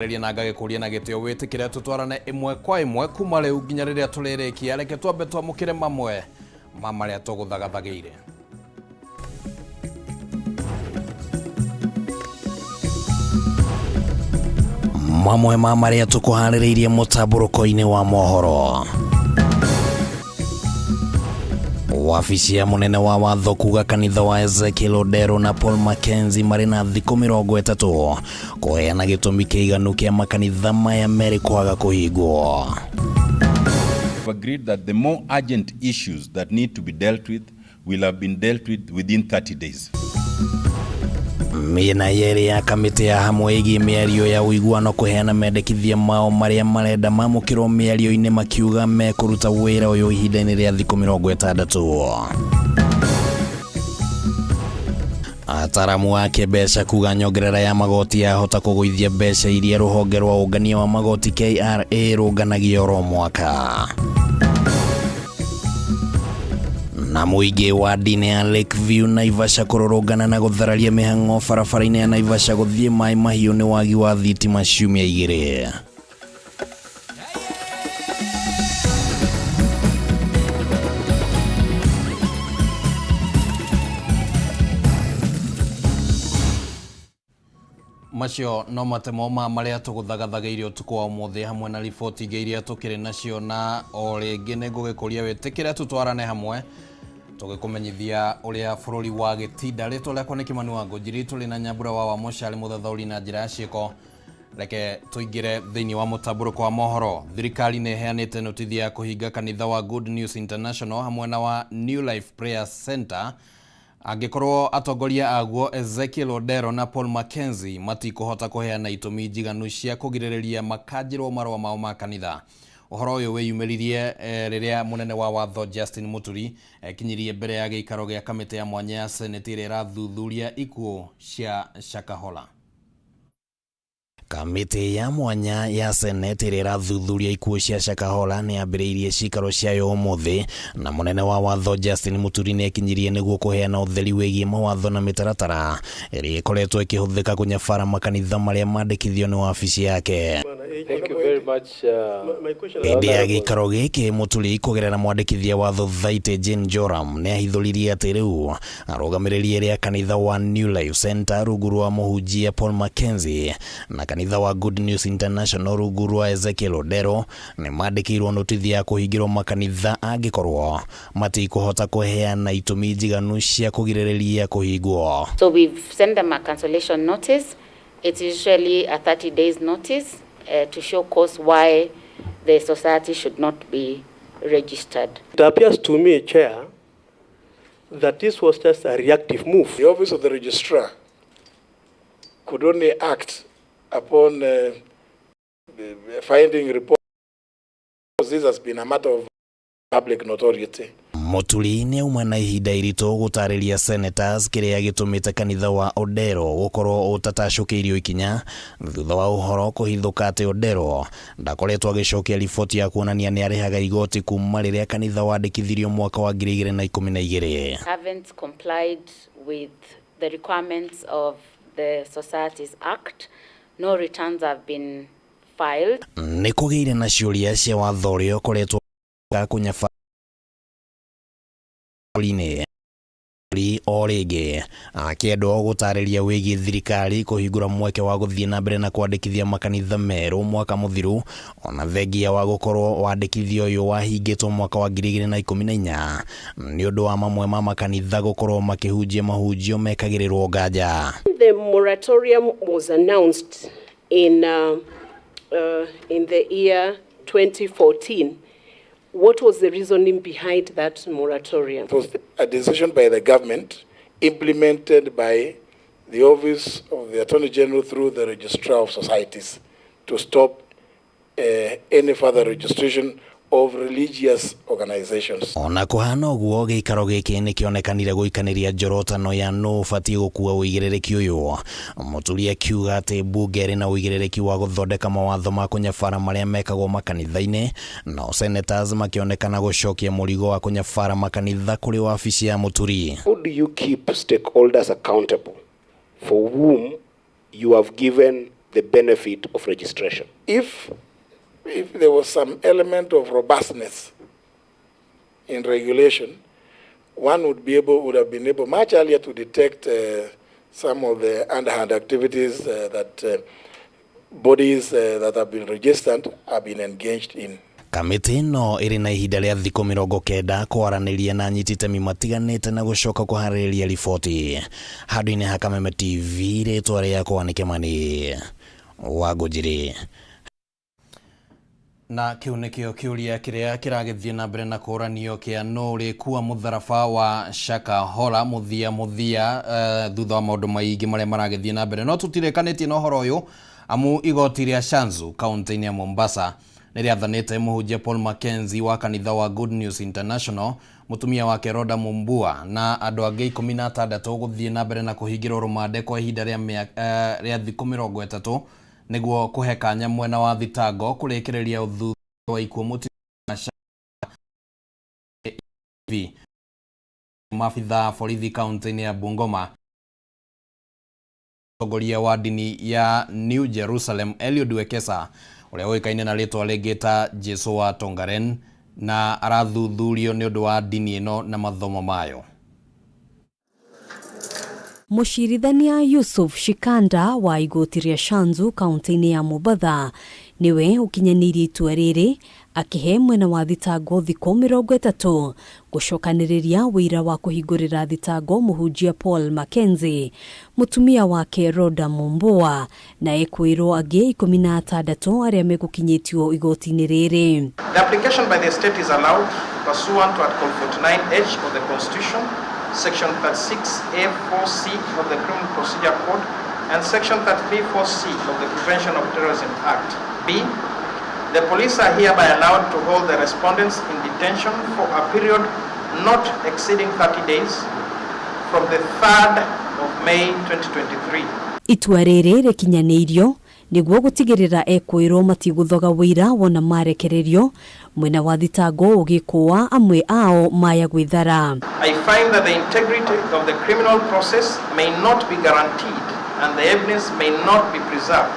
Rĩria na ngagĩkũria na gĩtĩo wĩtĩkĩre tũtwarane ĩmwe kwa ĩmwe kuma rĩu nginya rĩrĩa tũrĩrĩkia. Reke twambe twamũkĩre mamwe ma marĩa tũgũthagathagĩire. Mamwe ma marĩa tũkũharĩrĩirie mũtambũrũko-inĩ wa mohoro. Wabici ya mũnene wa watho kuga kanitha wa Ezekiel Odero na Paul Mackenzie marĩ na thikũ 30 kũheana gĩtũmi kĩiganu kĩa makanitha maya merĩ kwaga kũhingwo. Agreed that the more urgent issues that need to be dealt with will have been dealt with within 30 days. Mĩena yerĩ ya kamĩtĩ ya hamwe ĩgiĩ mĩario ya ũiguano kũheana mendekithia mao marĩa marenda mamũkĩrwo mĩario-inĩ makiuga mekũruta wĩra ũyũ ihinda-inĩ rĩa thikũ 60. Ataramu a kĩmbeca kuga nyongerera ya magoti yahota kũgũithia mbeca iria rũhonge rwa ũngania wa magoti KRA rũnganagia oro mwaka. Na mũingĩ wa ndini ya Lakeview Naivasha kũrũrũngana na gũthararia mĩhang'o barabara-inĩ ya Naivasha gũthiĩ Maĩ Mahiũ nĩ wagi wa thitima ciumia 2. Macio no matemo ma marĩa tũgũthagathagĩire ũtukũ wa ũmũthĩ hamwe na riboti ingĩ iria tũkĩrĩ nacio, na o rĩngĩ nĩ ngũgĩkũria wĩtĩkĩre tũtwarane hamwe tũgĩkũmenyithia ũrĩa bũrũri wa gĩtinda. Rĩtwa rĩakwa nĩ Kĩmani wa Ngũnjiri, tũrĩ na Nyambura wa Wamũca arĩ mũthathaũri na njĩra ya ciĩko. Reke tũingĩre thĩinĩ wa mũtambũrũko wa mohoro. Thirikari nĩ ĩheanĩte notithi ya kũhinga kanitha wa Good News International hamwe na wa New Life Prayer Center angĩkorwo atongoria aguo Ezekiel Odero na Paul Mackenzie matikũhota kũheana itũmi njiganu cia kũgirĩrĩria makanjĩrwo marũa mao ma kanitha. Ũhoro ũyũ wĩyumĩririe rĩrĩa mũnene wa watho Justin Muturi ekinyirie mbere ya gĩikaro gĩa kamĩtĩ ya mwanya ya Senate ĩrĩa ĩrathuthuria ikuũ cia Shakahola. Kamĩtĩ ya mwanya ya Senate ĩrĩa ĩrathuthuria ikuũ cia Shakahola nĩ yambĩrĩirie cikaro ciayo ũmũthĩ, na mũnene wa watho Justin Muturi nĩ ekinyirie nĩguo kũheana ũtheri wĩgiĩ mawatho na mĩtaratara ĩrĩa ĩkoretwo ĩkĩhũthĩka kũnyabara makanitha marĩa mandĩkithio nĩ wabici yake. Thank you very much. Hĩndĩ ya gĩikaro gĩkĩ, Muturi kũgerera mwandĩkithia wa Thothaitĩ Jane Joram nĩ ahithũririe atĩ rĩu arũgamĩrĩri erĩ a kanitha wa New Life Center rungu rwa mũhunjia Paul Mackenzie na kanitha wa Good News International rungu rwa Ezekiel Odero nĩ mandĩkĩirwo notithi ya kũhingĩrwo makanitha angĩkorwo matikũhota kũheana itũmi njiganu cia kũgirĩrĩria kũhingwo. So we've sent them a cancellation notice. It's usually a 30 days notice to show cause why the society should not be registered. It appears to me, Chair, that this was just a reactive move. The office of the registrar could only act upon finding reports. This has been a matter of public notoriety. Muturi nĩ auma na ihinda iritũ gũtarĩria senators kĩrĩa gĩtũmĩte kanitha wa Odero gũkorwo ũtatacũkĩirio ikinya thutha wa ũhoro kũhithũka atĩ Odero ndakoretwo agĩcokia riboti ya kuonania nĩ arĩhaga igoti kuma rĩrĩa kanitha wandĩkithirio mwaka wa 2012. Haven't complied with the requirements of the Societies Act. No returns have been filed. Nĩ kũgĩire na ciũria cia watho ũrĩa ũkoretwo kũnyaba bũrũri-inĩ o rĩngĩ akĩendwo gũtarĩria wĩgiĩ thirikari kũhingũra mweke wa gũthiĩ na mbere na kwandĩkithia makanitha merũ mwaka mũthiru, ona thengia wa gũkorwo wandĩkithia ũyũ wahingĩtwo mwaka wa 2014 nĩ ũndũ wa mamwe ma makanitha gũkorwo makĩhunjia mahunjio mekagĩrĩrwo nganja. The moratorium was announced in the year 2014. What was the reasoning behind that moratorium? It was a decision by the government implemented by the Office of the Attorney General through the Registrar of Societies to stop any further registration of religious organizations. Ona kũhana ũguo, gĩikaro gĩkĩ nĩ kĩonekanire gũikanĩria njorotano ya nũ ũbatiĩ gũkua ũigĩrĩrĩki ũyũ. Mũturi akiuga atĩ mbunge ĩrĩ na ũigĩrĩrĩki wa gũthondeka mawatho ma kũnyabara marĩa mekagwo makanitha-inĩ, nao senators makĩonekana gũcokia mũrigo wa kũnyabara makanitha kũrĩ wabici ya Mũturi. How do you keep stakeholders accountable for whom you have given the the benefit of registration. If there was some element of robustness in regulation, one would have been able much earlier to detect some of the underhand activities that bodies that have been registered have been engaged in. Kamĩtĩ ĩno ĩrĩ na ihinda rĩa thikũ 90 kwaranĩria na anyiti itemi matiganĩte na gũcoka kũharĩrĩria riboti. Handũ-inĩ ha Kameme TV, rĩtwa rĩakwa nĩ Kĩmani wa Ngũnjiri. Na kĩu nĩkĩo kĩũria kĩrĩa kĩragĩthiĩ na mbere na kũũranio kĩa nũ ũrĩkua mũtharaba wa Shakahola mũthia mũthia, thutha wa maũndũ maingĩ marĩa maragĩthiĩ na mbere. No tũtirĩkanĩtie na ũhoro ũyũ amu igoti rĩa Shanzu kaunti-inĩ ya Mombasa nĩrĩathanĩte mũhunjia Paul Mackenzie wa kanitha wa Good News International, mũtumia wake Rhoda Mumbua na andũ angĩ 16 gũthiĩ na mbere na kũhingĩrwo rũmande kwa ihinda rĩa thikũ 30 nĩguo kũhe kanya mwena wa thitango kũrĩkĩrĩria ũthuthuria wa ikuũ mũtino maabithaa borithi kaunti-inĩ ya Bungoma. Mũtongoria wa ndini ya New Jerusalem Eliud Wekesa ũrĩa ũĩkaine na rĩtwa rĩngĩ ta Jesu wa Tongaren na arathuthurio nĩ ũndũ wa ndini ĩno na mathomo mayo. Mũcirithania Yusuf Shikanda wa igoti rĩa Shanzu kaunti-inĩ ya Mombatha niwe ũkinyanĩirie itua rĩrĩ akĩhe mwena wa thitango thikũ 30 gũcokanĩrĩria wĩira wa kũhingũrĩra thitango mũhunjia Paul Mackenzie, mũtumia wake Rhoda Mumbua na ekwĩrwo angĩ 16 arĩa megũkinyĩtio igoti-inĩ rĩrĩ. The application by the state is allowed pursuant to Article 49H of the Constitution, Section 36A4C of the Criminal Procedure Code, and Section 33(4)C of the Prevention of Terrorism Act. B, the police are hereby allowed to hold the respondents in detention for a period not exceeding 30 days from the 3rd of May 2023. Itua rĩrĩ rĩkinyanĩirio nĩguo gũtigĩrĩra ekwĩrwo matigũthoga wĩira wona marekererio, mwena wa thitango ũgĩkũa amwe ao maya gwĩthara. I find that the integrity of the criminal process may not be guaranteed and the evidence may not be preserved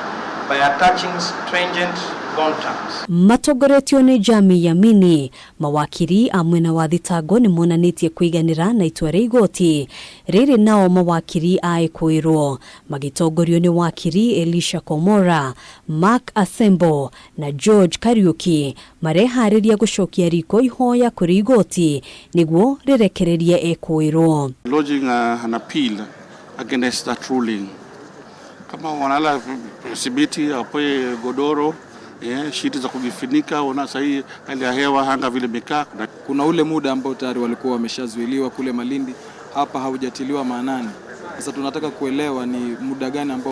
by attaching stringent bond terms. Matongoretio nĩ Jami Yamini, mawakiri a mwena wa thitango nĩ monanĩtie kũiganĩra na itua rĩa igoti rĩrĩ, nao mawakiri a ekwĩrwo magĩtongorio nĩ wakiri Elisha Komora, Mark Asembo na George Kariuki mareharĩria gũcokia riko ihoya kũrĩ igoti nĩguo rĩrekererie ekwĩrwo. Lodging an appeal against that ruling. Kama wanalala simiti, apoe godoro, shiti za kujifunika. Ona sahii hali ya hewa anga vile imekaa. Kuna ule muda ambao tayari walikuwa wameshazuiliwa kule Malindi, hapa haujatiliwa maanani. Sasa tunataka kuelewa ni muda gani ambao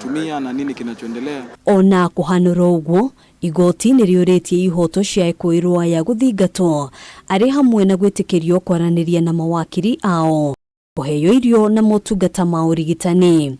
tumia na nini kinachoendelea. Ona kuhanũra ũguo, igoti nĩrĩũrĩtie ihoto cia ekwĩrwo aya gũthingatwo arĩ hamwe na gwĩtĩkĩrio kwaranĩria na mawakiri ao, kũheo irio na motungata ma ũrigitani.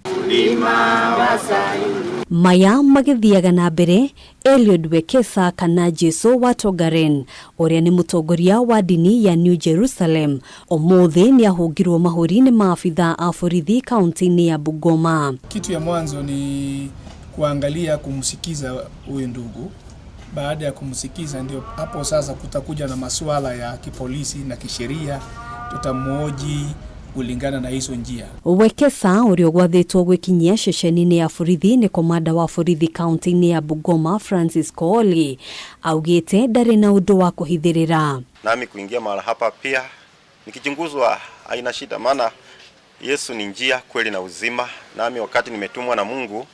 Maya magĩthiaga na mbere, Eliud Wekesa kana Jesu wa Tongaren ũrĩa nĩ mũtongoria wa ndini ya New Jerusalem ũmũthĩ nĩ ahũngirwo mahũri nĩ maabitha a borithi kaunti-inĩ ya Bungoma. Kitu ya mwanzo ni kuangalia kumsikiza huyu ndugu. Baada ya kumsikiza, ndio hapo sasa kutakuja na masuala ya kipolisi na kisheria, tutamhoji kulingana na hizo njia. Wekesa ũrĩa ũgwathĩtwo gwĩkinyia ceceni-inĩ ya borithi nĩ komanda wa borithi kaunti-inĩ ya Bungoma Francis Kooli augĩte ndarĩ na ũndũ wa kũhithĩrĩra. Nami kuingia mahala hapa pia nikichunguzwa haina shida, maana Yesu ni njia, kweli na uzima. Nami wakati nimetumwa na Mungu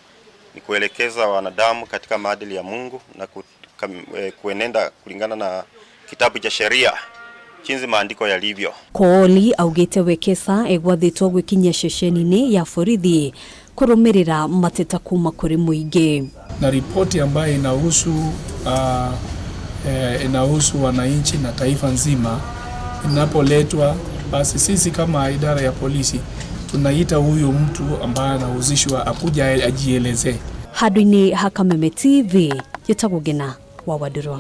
ni kuelekeza wanadamu katika maadili ya Mungu na kuenenda kulingana na kitabu cha sheria jinsi maandiko yalivyo. Kooli augĩte Wekesa egwathĩtwo gwĩkinyia ceceni-inĩ ya borithi kũrũmĩrĩra mateta kuma kũrĩ mũingĩ. Na ripoti ambayo inahusu wananchi na taifa nzima inapoletwa, basi sisi kama idara ya polisi tunaita huyu mtu ambaye anahusishwa akuja ajielezee. Handũ-inĩ ha Kameme TV, njĩtagwo Ngina wa Wandũrwa.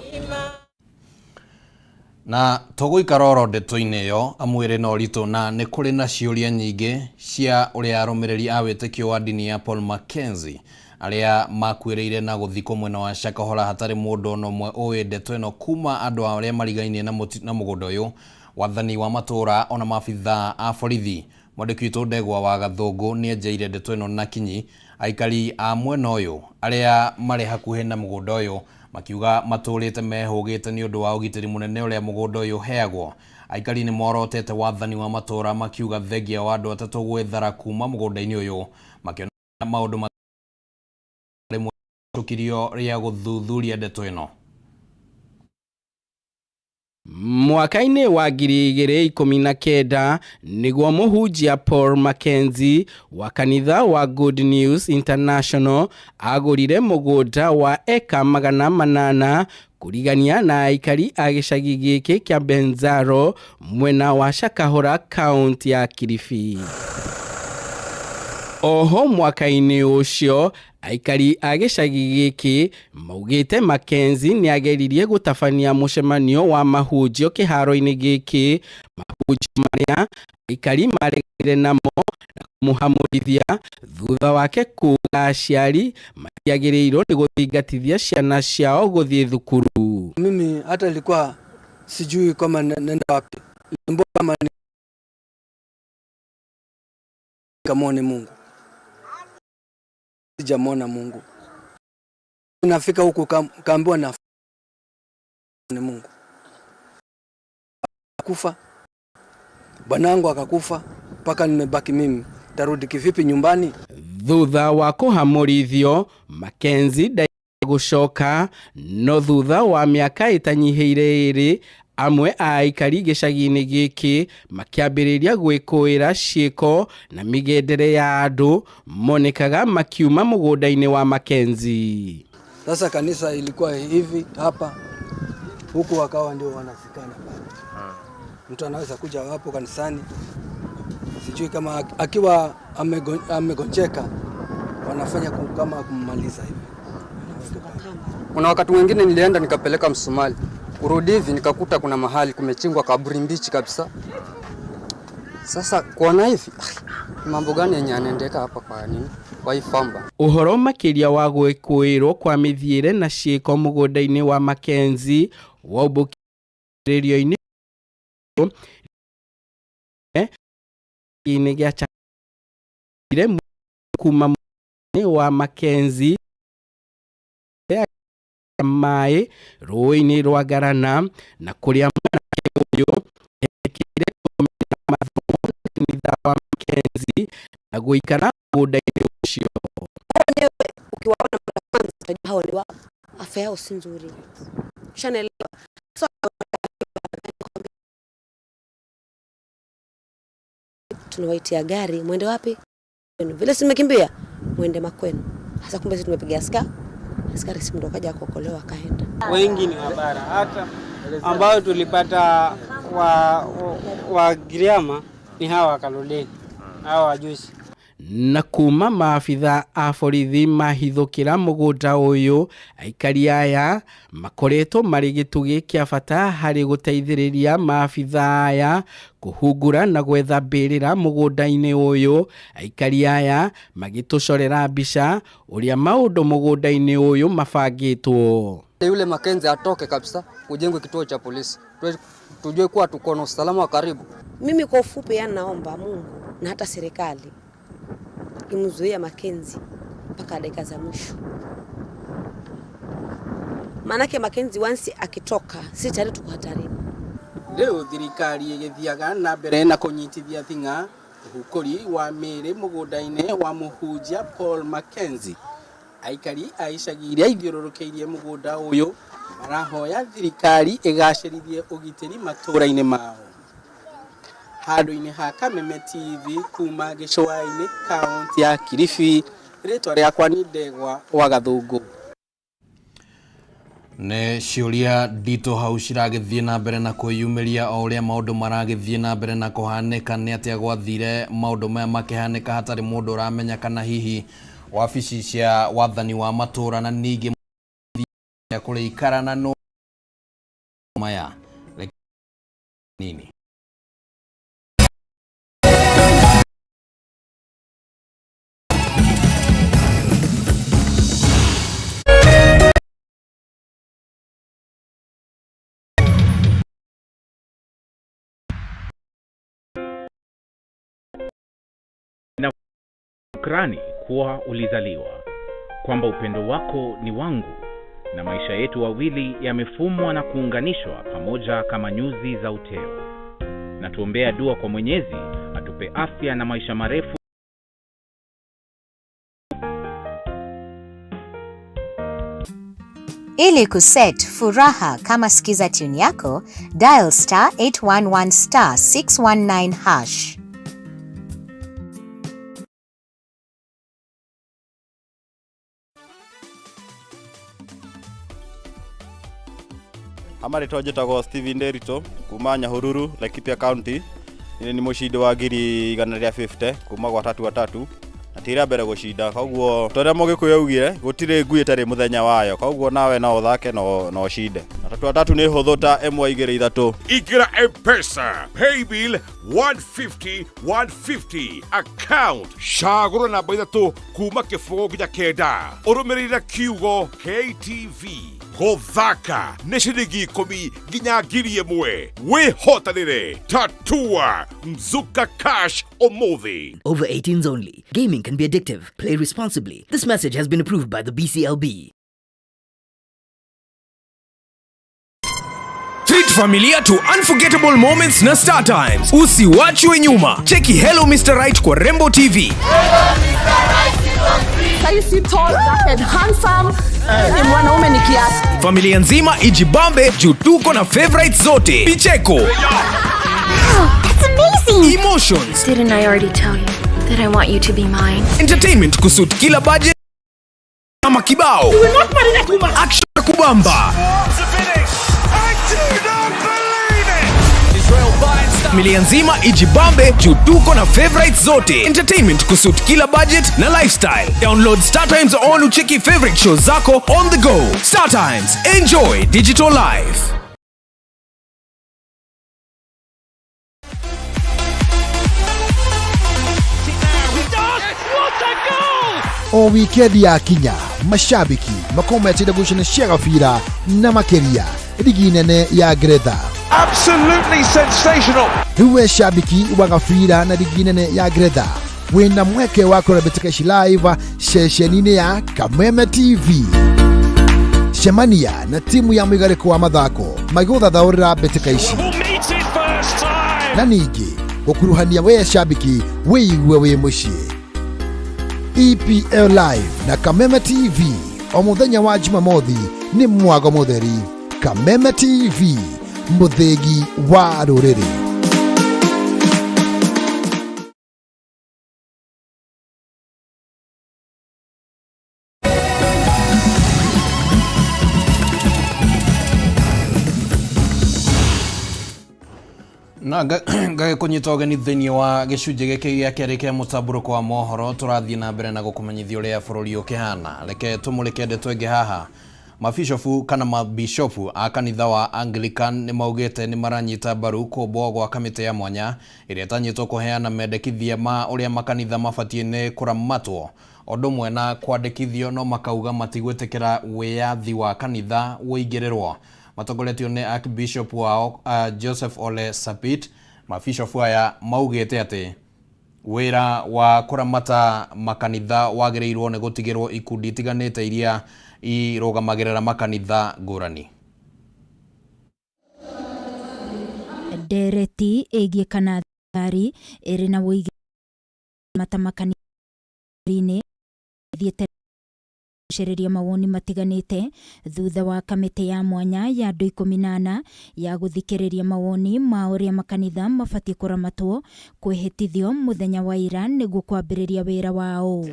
Na tũgũikara oro ndeto-inĩ ĩyo amu ĩrĩ na ũritũ na nĩ kũrĩ na ciũria nyingĩ cia ũrĩa arũmĩrĩri a wĩtĩkio wa ndini ya Paul Mackenzie Arĩa makuĩrĩire na gũthikwo mwena wa Shakahola hatarĩ mũndũ ona ũmwe ũĩ ndeto ĩno kuma andũ arĩa marigainie na mũgũnda ũyũ, wathani wa matũũra ona maabithaa a borithi. Mwandĩki witũ Ndegwa wa Gathũngũ nĩenjeire ndeto ĩno na kinyi. Aikari a mwena ũyũ arĩa marĩ hakuhĩ na mũgũnda ũyũ makiuga matũrĩte mehũgĩte nĩ ũndũ wa ũgitĩri mũnene ũrĩa mũgũnda ũyũ ũheagwo. Aikari nĩ morotete wathani wa matũũra makiuga thengia wa andũ atatũ gwĩthara kuma mũgũnda-inĩ ũyũ, makĩona maũndũ rĩmwe rĩa gũthuthuria ndeto ĩno. Mwaka-inĩ wa 2019 nĩguo mũhunjia Paul Mackenzie wa kanitha wa Good News International agũrire mũgũnda wa eka 800 kũrigania na aikari a gĩcagi gĩkĩ kĩa Benzaro mwena wa Shakahola kaunti ya Kilifi. Oho mwaka-inĩ ũcio aikari a gĩcagi gĩkĩ maugĩte Mackenzie nĩageririe gũtabania mũcemanio wa mahunjio kĩharo-inĩ gĩkĩ, mahunjio marĩa aikari mareganire namo na kũmũhamũrithia thutha wake kuuga aciari matiagĩrĩirwo nĩ gũthingatithia ciana ciao gũthiĩ thukuru. Mimi hata nilikuwa sijui kama nenda wapi, kama nikamwone Mungu, sijamwona Mungu. Nafika huku kaambiwa na ni Mungu. Kufa bwanangu akakufa, mpaka nimebaki mimi, tarudi kivipi nyumbani? Thutha wa kũhamũrithio Mackenzie ndaigana gũcoka, no thutha wa mĩaka ĩtanyihĩire ĩrĩ amwe a aikari gĩcagi-inĩ gĩkĩ makĩambĩrĩria gwĩkũĩra ciĩko na mĩgendere ya andũ monekaga makiuma mũgũnda-inĩ wa Mackenzie. Sasa kanisa ilikuwa hivi hapa, huku wakawa ndio wanazikana pale. Mtu anaweza kuja hapo kanisani, sijui kama akiwa amegonjeka wanafanya kama kummaliza hivi. Kuna wakati mwingine nilienda nikapeleka msumali, kurudi hivi nikakuta kuna mahali kumechimbwa kaburi mbichi kabisa. Sasa kuona hivi mambo gani yenye yanaendeka hapa kwa nini kwa hii famba? Ũhoro makĩria wa gwĩkũĩrwo kwa mĩthiĩre na ciĩko mũgũnda-inĩ wa Mackenzie waũmbũkĩrĩrio-inĩ inĩ gĩa kuma mũgũnda-inĩ wa Mackenzie maĩ rũĩ-inĩ rwa Ngarana na kũrĩa mwanake ũyũ etĩkĩrire kũrũmĩrĩra mathomo na kanitha wa Mackenzie na gũikara mũgũnda-inĩ ũcio. Ukiwaona mara kwanza utajua hao ni wa afya yao si nzuri. Ushanielewa? So tunawaitia gari, mwende wapi? Vile si mmekimbia, mwende makwenu. Sasa kumbe sisi tumepiga askari si ndo kaja kuokolewa akaenda. Wengi ni wabara, hata ambao tulipata wa Giriama ni hawa Kaloleni, hawa wajusi. Na kuma maabitha a borithi mahithũkĩra mũgũnda ũyũ, aikari aya makoretwo marĩ gĩtugĩ kĩa bata harĩ gũteithĩrĩria maabitha aya kũhungura na gwetha mbĩrĩra mũgũnda-inĩ ũyũ. Aikari aya magĩtũcorera mbica ũrĩa maũndũ mũgũnda-inĩ ũyũ mabangĩtwo. Yule Mackenzie atoke kabisa, kujengwe kituo cha polisi, tujue kuwa tuko na usalama wa karibu. Mimi kwa ufupi, yani naomba Mungu na hata serikali imzuia Mackenzie mpaka dakika za mwisho. Maanake Mackenzie once akitoka, si tayari tuko hatarini. Rĩu thirikari ĩgĩthiaga na mbere na kũnyitithia thing'a ũhukũri wa mĩĩrĩ mũgũnda-inĩ wa mũhunjia Paul Mackenzie. Aikari a icagi iria ithiũrũrũkĩirie mũgũnda ũyũ marahoya thirikari ĩgacĩrithie ũgitĩri matũũra-inĩ mao. Handũ-inĩ ha Kameme TV kuma gĩcũa-inĩ kaunti ya Kilifi, rĩtwa rĩakwa nĩ Ndegwa wa Gathũngũ. Nĩ ciũria nditũ hau ciragĩthiĩ na mbere na kwĩyumĩria o ũrĩa maũndũ maragĩthiĩ na mbere na kũhanĩka. Nĩ atĩa gwathire maũndũ maya makĩhanĩka hatarĩ mũndũ ũramenya, kana hihi wabici cia wathani wa matũũra na ningĩ kũrĩikara na no maya nini. Shukrani kuwa ulizaliwa, kwamba upendo wako ni wangu na maisha yetu wawili yamefumwa na kuunganishwa pamoja kama nyuzi za uteo. Na tuombea dua kwa Mwenyezi atupe afya na maisha marefu. Ili kuset furaha kama skiza tune yako, dial star 811 star 619 hash. Amarĩtwa njĩtagwo Steven Nderitu kuma Nyahururu, Laikipia County. Nĩ nĩ mũcindi wa 150,000 kuma gwa Tatu Watatu na ti rĩa mbere gũcinda, koguo ta ũrĩa Mũgĩkũyũ augire gũtirĩ ngui ĩtarĩ mũthenya wayo, koguo nawe no ũthake no no ũcinde. Na Tatu Watatu nĩ hũthũ ta ĩmwe igĩrĩ ithatũ. Ingĩra M-Pesa paybill 150 150 account cagũra namba ithatũ kuma kĩbũgũ nginya kenda ũrũmĩrĩre kiugo KTV gũthaka nĩ ciringi ikũmi nginya 1,000 wĩhotanĩre tatua mzuka cash ũmũthĩ. Over 18s only. Gaming can be addictive. Play responsibly. This message has been approved by the BCLB. Treat familia to unforgettable moments na Star Times. Usiwachwe nyuma. Cheki Hello Mr. Right kwa Rembo TV. Saisi tall, dark and handsome. Ni mwanaume ni kiasi. Familia nzima ijibambe juu tuko na favorites zote. Picheko. That's amazing! Emotions. Didn't I already tell you that I want you to be mine? Entertainment kusuit kila budget ama kibao. Action ya kubamba. Familia nzima ijibambe juu tuko na favorites zote. Entertainment kusuit kila budget na lifestyle. Download Star Times on ucheki favorite show zako on the go. Star Times, enjoy digital life. O wikendi yakinya mashabiki makorwo meteire gucana cia gabira na makiria rigi nene ya Ngeretha. Absolutely sensational. Rĩu we shabiki wa gabira na rigi nene ya Ngeretha wĩna mweke wa kũrora mbĩtĩka ici live ceceni-inĩ ya Kameme TV. Cemania na timu ya mũigarĩko wa mathako magĩgũthathaũrĩra mbĩtĩka ici na ningĩ gũkuruhania we shabiki wĩigue wĩ mũciĩ. EPL Live na Kameme TV o mũthenya wa Jumamothi nĩ mwago mũtheri. Kameme TV, mũthĩgi wa rũrĩrĩ. Na ngagĩkũnyita ũgeni thĩinĩ wa gĩcunjĩ gĩkĩ gĩa kerĩ kĩa mũtambũrũko wa mohoro. Tũrathiĩ na mbere na gũkũmenyithia ũrĩa bũrũri ũkĩhana. Reke tũmũrĩke ndeto ĩngĩ haha. Mabishofu kana mabishofu a kanitha wa Anglican nĩ maugĩte nĩ maranyita mbaru kũmbwo gwa kamĩtĩ ya mwanya ĩrĩa ĩtanyĩtwo kũheana mendekithia ma ũrĩa makanitha mabatiĩ nĩ kũramatwo ũndũ ũmwe na kwandĩkithio, no makauga matigwĩtĩkĩra wĩyathi wa kanitha ũingĩrĩrwo. Matongoretio nĩ Archbishop wao Joseph Ole Sapit. Mabishofu aya maugĩte atĩ wĩra wa kũramata makanitha wagĩrĩirwo nĩ gũtigĩrwo ikundi itiganĩte iria irũgamagĩrĩra makanitha ngũrani. Ndereti ĩgiĩ kana thirikari ĩrĩ na wũigĩ mata makanitha-inĩ thiĩte gucĩrĩria mawoni matiganĩte thutha wa kamĩtĩ ya mwanya ya andũ 14 ya gũthikĩrĩria mawoni ma ũrĩa makanitha mabatiĩ kũramatwo kwĩhĩtithio mũthenya wa ira nĩguo kwambĩrĩria wĩra wao.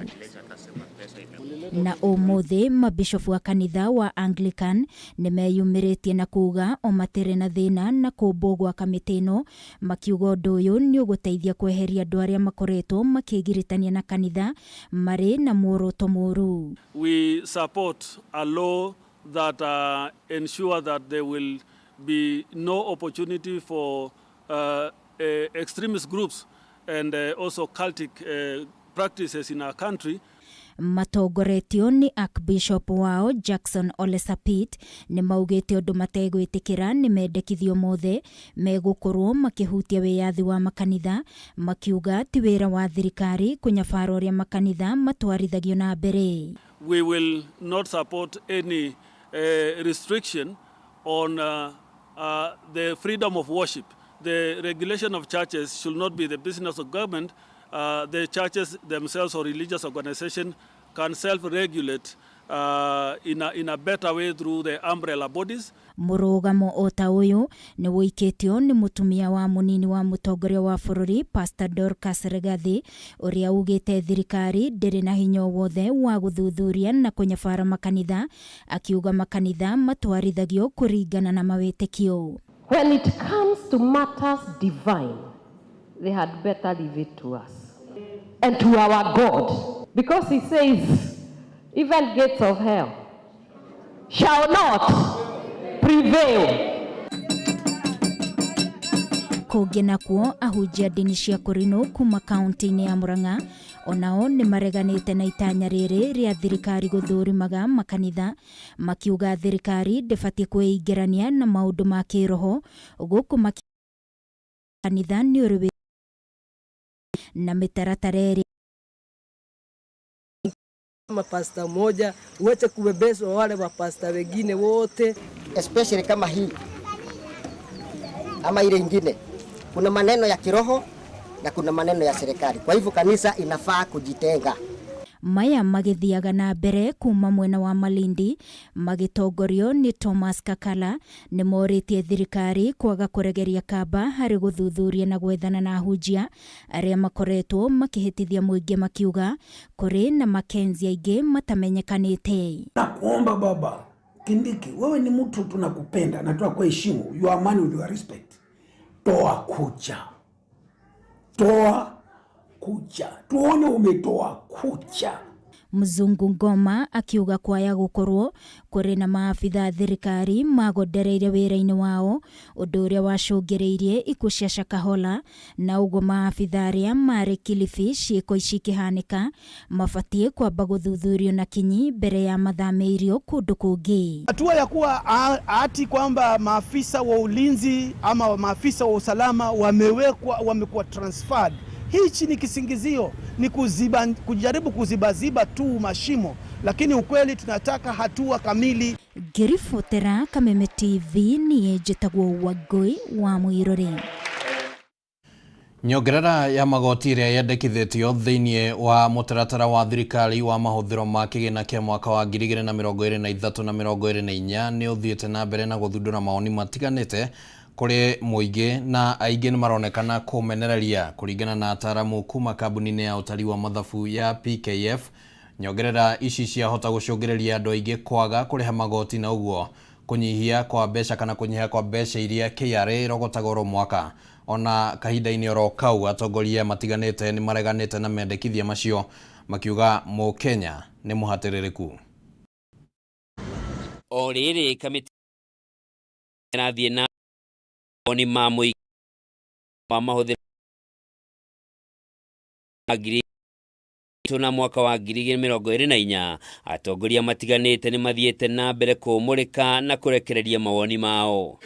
Na ũmũthĩ mabishofu a kanitha wa Anglican nĩmeyumĩrĩtie na kuga o matirĩ na thĩna na kũmbwo gwa kamĩtĩ ĩno, makiuga ũndũ ũyũ nĩ ũgũteithia kweheria andũ arĩa makoretwo makĩgiritania na kanitha marĩ na muoroto mũru. We support a law that ensure that there will be no opportunity for extremist groups and also cultic practices in our country. Matongoretio nĩ Archbishop wao Jackson Ole Sapit nĩ maugĩte ũndũ mategwĩtĩkĩra nĩ mendekithio mothe megũkorwo makĩhutia wĩyathi wa makanitha, makiuga ti wĩra wa thirikari kũnyabara ũrĩa makanitha matwarithagio na mbere. We will not support any restriction on the freedom of worship. The regulation of churches should not be the business of government. The churches themselves or religious organizations can self-regulate in a better way through the umbrella bodies. Mũrũgamo o ta ũyũ nĩ wũikĩtio nĩ mũtumia wa mũnini wa mũtongoria wa bũrũri Pastor Dorcas Rigathi, ũrĩa ugĩte thirikari ndĩrĩ na hinya o wothe wa gũthuthuria na kũnyabara makanitha, akiuga makanitha matwarithagio kũringana na mawĩtĩkio. When it comes to matters divine, they had better leave it to us and to our God. Because he says, even gates of hell shall not prevail. Kũngĩ nakuo, ahunjia ndini cia kũrinũ kuma kaunti-inĩ ya Murang'a onao nĩ mareganĩte na itanya rĩrĩ rĩa thirikari gũthũrimaga makanitha, makiuga thirikari ndĩbatiĩ kwĩingĩrania na maũndũ ma kĩroho gũkũ kanitha nĩ ũrĩ na mĩtaratara ĩrĩa Mapasta moja uache kubebeswa wale mapasta wengine wote, especially kama hii ama ile ingine, kuna maneno ya kiroho na kuna maneno ya serikali. Kwa hivyo kanisa inafaa kujitenga. Maya magĩthiaga na mbere kuma mwena wa Malindi magĩtongorio nĩ Thomas Kakala nĩ morĩtie thirikari kwaga kũregeria kamba harĩ gũthuthuria na gwethana na ahunjia arĩa makoretwo makĩhĩtithia mũingĩ, makiuga kũrĩ na Mackenzie aingĩ matamenyekanĩte. Nakuomba Baba Kindiki, wewe ni mtu tunakupenda na tunakuheshimu, you are man with your respect. Toa kucha, toa kucha, tuone umetoa kucha. Mzungu Ngoma akiuga kwaya gukorwo kuri na maabitha thirikari magondereire wira-inĩ wao, ũndũ ũrĩa wacũngĩrĩirie ikuũ cia Shakahola, na ũguo maabitha arĩa marĩ Kilifi ciĩko ici ikĩhanĩka mabatiĩ kwamba gũthuthurio na kinyi mbere ya mathamĩirio kũndũ kũngĩ. Hatua ya kuwa ati kwamba maafisa wa ulinzi ama maafisa wa usalama wamewekwa, wamekuwa transferred, hichi ni kisingizio, ni kuziba, kujaribu kuzibaziba tu mashimo, lakini ukweli tunataka hatua kamili. Ngĩribotera Kameme TV niĩ njĩtagwo Wangũi wa Mũirũrĩ. Nyongerera ya magoti ĩrĩa yendekithĩtio thĩinĩ wa mũtaratara wa thirikari wa mahũthĩro ma kĩgĩna kĩa mwaka wa 2023 na 24 nĩ ũthiĩte na mbere na gũthundũra mawoni matiganĩte kũrĩ mũingĩ, na aingĩ nĩ maronekana kũmenereria. Kũringana na ataramu kuma kambuni-inĩ ya ũtari wa mathabu ya PKF, nyongerera ici ciahota gũcũngĩrĩria andũ aingĩ kwaga kũrĩha magoti na ũguo kũnyihia kwa mbeca kana kũnyiha kwa mbeca iria KRA ĩrogotaga oro mwaka. Ona kahinda-inĩ oro kau, atongoria matiganĩte nĩ mareganĩte na mendekithia macio, makiuga mũkenya nĩ mũhatĩrĩrĩku. O rĩrĩ kamĩtĩ ĩrathiĩ na mawoni ma mũingĩ wa mahũthĩro ngiri na mwaka wa 2024, atongoria matiganĩte nĩ mathiĩte na mbere kũmũrĩka na kũrekereria mawoni mao.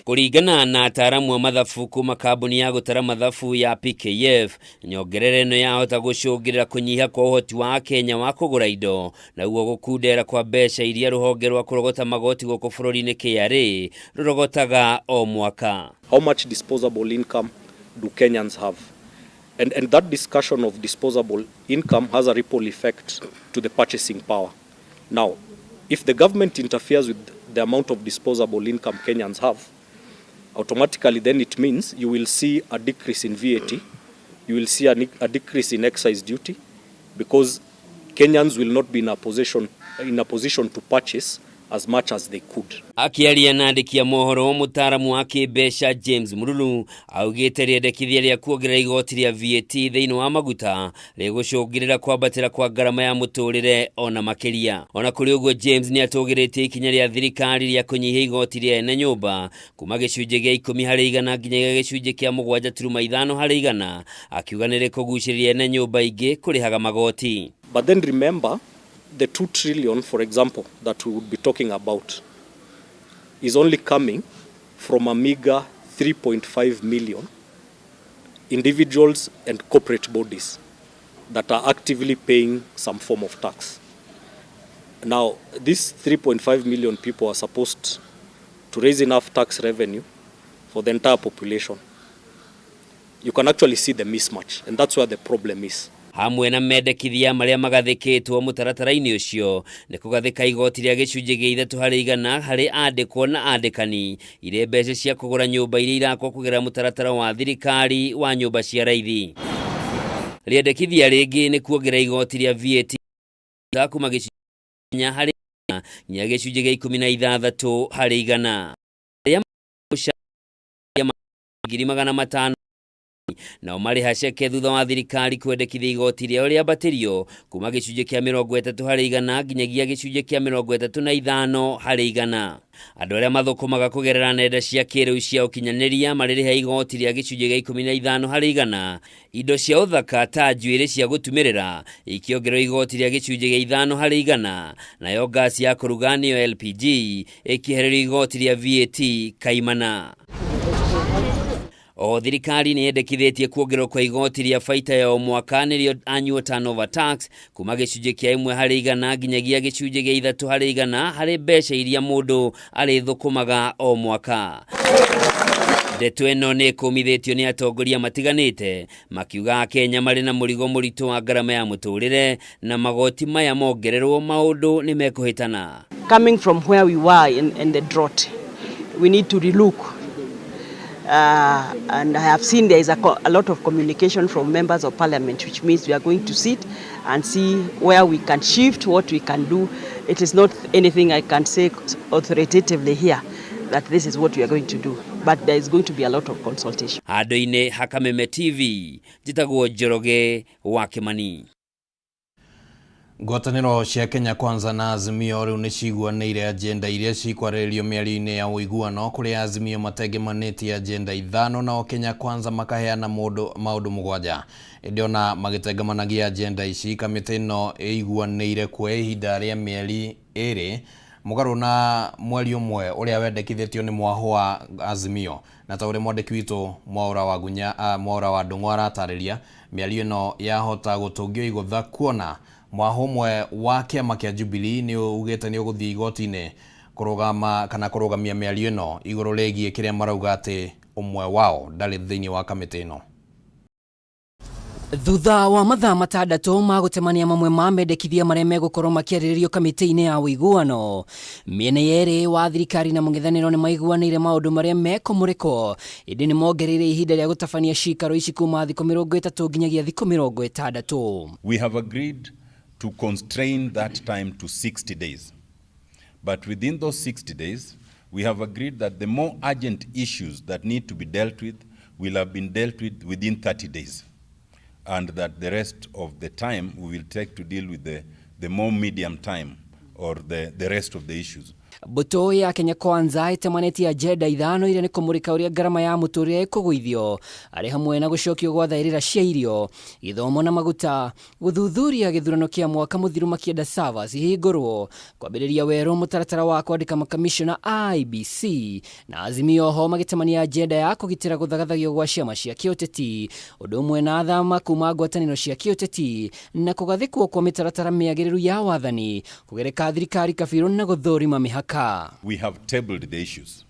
Kũringana na ataramu a mathabu kuma kambuni ya gũtara mathabu ya PKF, nyongerera ĩno yahota gũcũngĩrĩra kũnyiha kwa ũhoti wa Kenya wa kũgũra indo, naguo gũkundera kwa mbeca iria rũhonge rwa kũrogota magoti gũkũ bũrũri-inĩ KRA rũrogotaga o mwaka. How much disposable income do Kenyans have? And that discussion of disposable income has a ripple effect to the purchasing power. Now, if the government interferes with the amount of disposable income Kenyans have, automatically then it means you will see a decrease in VAT, you will see a decrease in excise duty, because Kenyans will not be in a position to purchase as much as they could. Akĩaria na andĩki a mohoro, mũtaaramu wa kĩmbeca James Murulu augĩte rĩendekithia rĩa kuongerera igoti rĩa VAT thĩinĩ wa maguta rĩgũcũngĩrĩra kwambatĩra kwa ngarama ya mũtũrĩre ona makĩria. Ona kũrĩ ũguo, James nĩ atũgĩrĩtie ikinya rĩa thirikari rĩa kũnyihia igoti rĩa ene nyũmba kuma gĩcunjĩ gĩa 10% nginyagia gĩcunjĩ kĩa 7.5%, akiuga nĩ rĩkũgucĩrĩria ene nyũmba ingĩ kũrĩhaga magoti. But then remember, the 2 trillion, for example, that we would be talking about is only coming from a meager 3.5 million individuals and corporate bodies that are actively paying some form of tax. Now, these 3.5 million people are supposed to raise enough tax revenue for the entire population. You can actually see the mismatch, and that's where the problem is. Hamwe na mendekithia marĩa magathĩkĩtwo mũtaratara-inĩ ũcio nĩ kũgathĩka igoti rĩa gĩcunjĩ gĩa 3% harĩ andĩkwo na andĩkani irĩ mbeca cia kũgũra nyũmba iria irakwo kũgerera mũtaratara wa thirikari wa nyũmba cia raithi. Rĩendekithia rĩngĩ nĩ kuongerera igoti rĩa VAT kuma gĩcunjĩ harĩ nginya gĩcunjĩ gĩa 16%. Arĩa 500,000 nao marĩha ceke thutha wa thirikari kwendekithia igoti rĩao rĩambatĩrio kuma gĩcunjĩ kĩa 30% nginyagia gĩcunjĩ kĩa 35%. Andũ arĩa mathũkũmaga kũgerera nenda cia kĩrĩu cia ũkinyanĩria marĩrĩha igoti rĩa gĩcunjĩ gĩa 15%. Indo cia ũthaka ta njuĩrĩ cia gũtumĩrĩra ikĩongererwo igoti rĩa gĩcunjĩ gĩa 5%, nayo ngasi ya kũruga nĩyo LPG ĩkĩehererio igoti rĩa VAT kaimana. O thirikari nĩ yendekithĩtie kuongererwo kwa igoti rĩa baita ya o mwaka nĩrĩo annual turnover tax kuma gĩcunjĩ kĩa 1% nginyagia gĩcunjĩ gĩa 3% harĩ mbeca iria mũndũ arĩthũkũmaga o mwaka. Ndeto ĩno nĩ ĩkũmithĩtio nĩ atongoria matiganĩte makiuga Akenya marĩ na mũrigo mũritũ wa ngarama ya mũtũrĩre na magoti maya mongererwo maũndũ nĩ mekũhĩtana. Coming from where we were in the drought, we need to relook. And I have seen there is a lot of communication from members of parliament, which means we are going to sit and see where we can shift, what we can do. It is not anything I can say authoritatively here that this is what we are going to do, but there is going to be a lot of consultation. Handũ-inĩ ha Kameme TV, njĩtagwo Njoroge wa Kĩmani. Ngwatanĩro cia Kenya Kwanza na Azimio rĩu nĩ ciguanĩire agenda iria cikwarĩrĩrio mĩario-inĩ ya ũiguano, kũrĩa Azimio matengemanĩtie agenda 5 nao Kenya Kwanza makaheana maũndũ 7. Ĩndĩ ona magĩtengemanagia agenda ici, kamĩtĩ ĩno ĩiguanĩire kuoya ihinda rĩa mĩeri 2 mũgarũ na mweri 1 ũrĩa wendekithĩtio nĩ mwahũ wa Azimio. Na ta ũrĩa mwandĩki witũ Mwaũra wa Gunya, Mwaũra wa Ndung'u aratarĩria, mĩario ĩno yahota gũtũngio igũtha kuona mwahũ ũmwe wa kĩama kĩa Jubilee nĩ ugĩte nĩ ũgũthiĩ igoti-inĩ kũrũgama kana kũrũgamia mĩario ĩno igũrũ rĩgiĩ kĩrĩa marauga atĩ ũmwe wao ndarĩ thĩinĩ wa kamĩtĩ ĩno. Thutha wa mathaa 6 ma gũtemania mamwe ma mendekithia marĩa megũkorwo makĩarĩrĩrio kamĩtĩ-inĩ ya ũiguano, mĩena yerĩ wa thirikari na mũng'ethanĩro nĩ maiguanĩire maũndũ marĩa mekũmũrĩkwo, ĩndĩ nĩ mongereire ihinda rĩa gũtabania cikaro ici kuma thikũ 30 nginyagia thikũ 60. We have agreed to constrain that time to 60 days. But within those 60 days, we have agreed that the more urgent issues that need to be dealt with will have been dealt with within 30 days, and that the rest of the time we will take to deal with the more medium time or the rest of the issues. Mbũtũ ya Kenya Kwanza ĩtemanĩtie agenda 5 iria nĩ kũmũrĩka ũrĩa ngarama ya mũtũrĩre ĩkũgũithio, arĩ hamwe na gũcokio gwa thaĩrĩra cia irio, gĩthomo na maguta, gũthuthuria gĩthurano kĩa mwaka mũthiru makĩenda servers ihingũrwo, kwambĩrĩria werũ mũtaratara wa kwandĩka makamishona IEBC, na Azimio ho magĩtemania agenda ya kũgitĩra gũthagathagio gwa ciama cia kĩũteti, ũndũ ũmwe na thama kuma ngwatanĩro cia kĩũteti na kũgathĩkwo kwa mĩtaratara mĩagĩrĩru ya wathani, kũgereka thirikari kabirũ na gũthũrima mĩhaka. We have tabled the issues.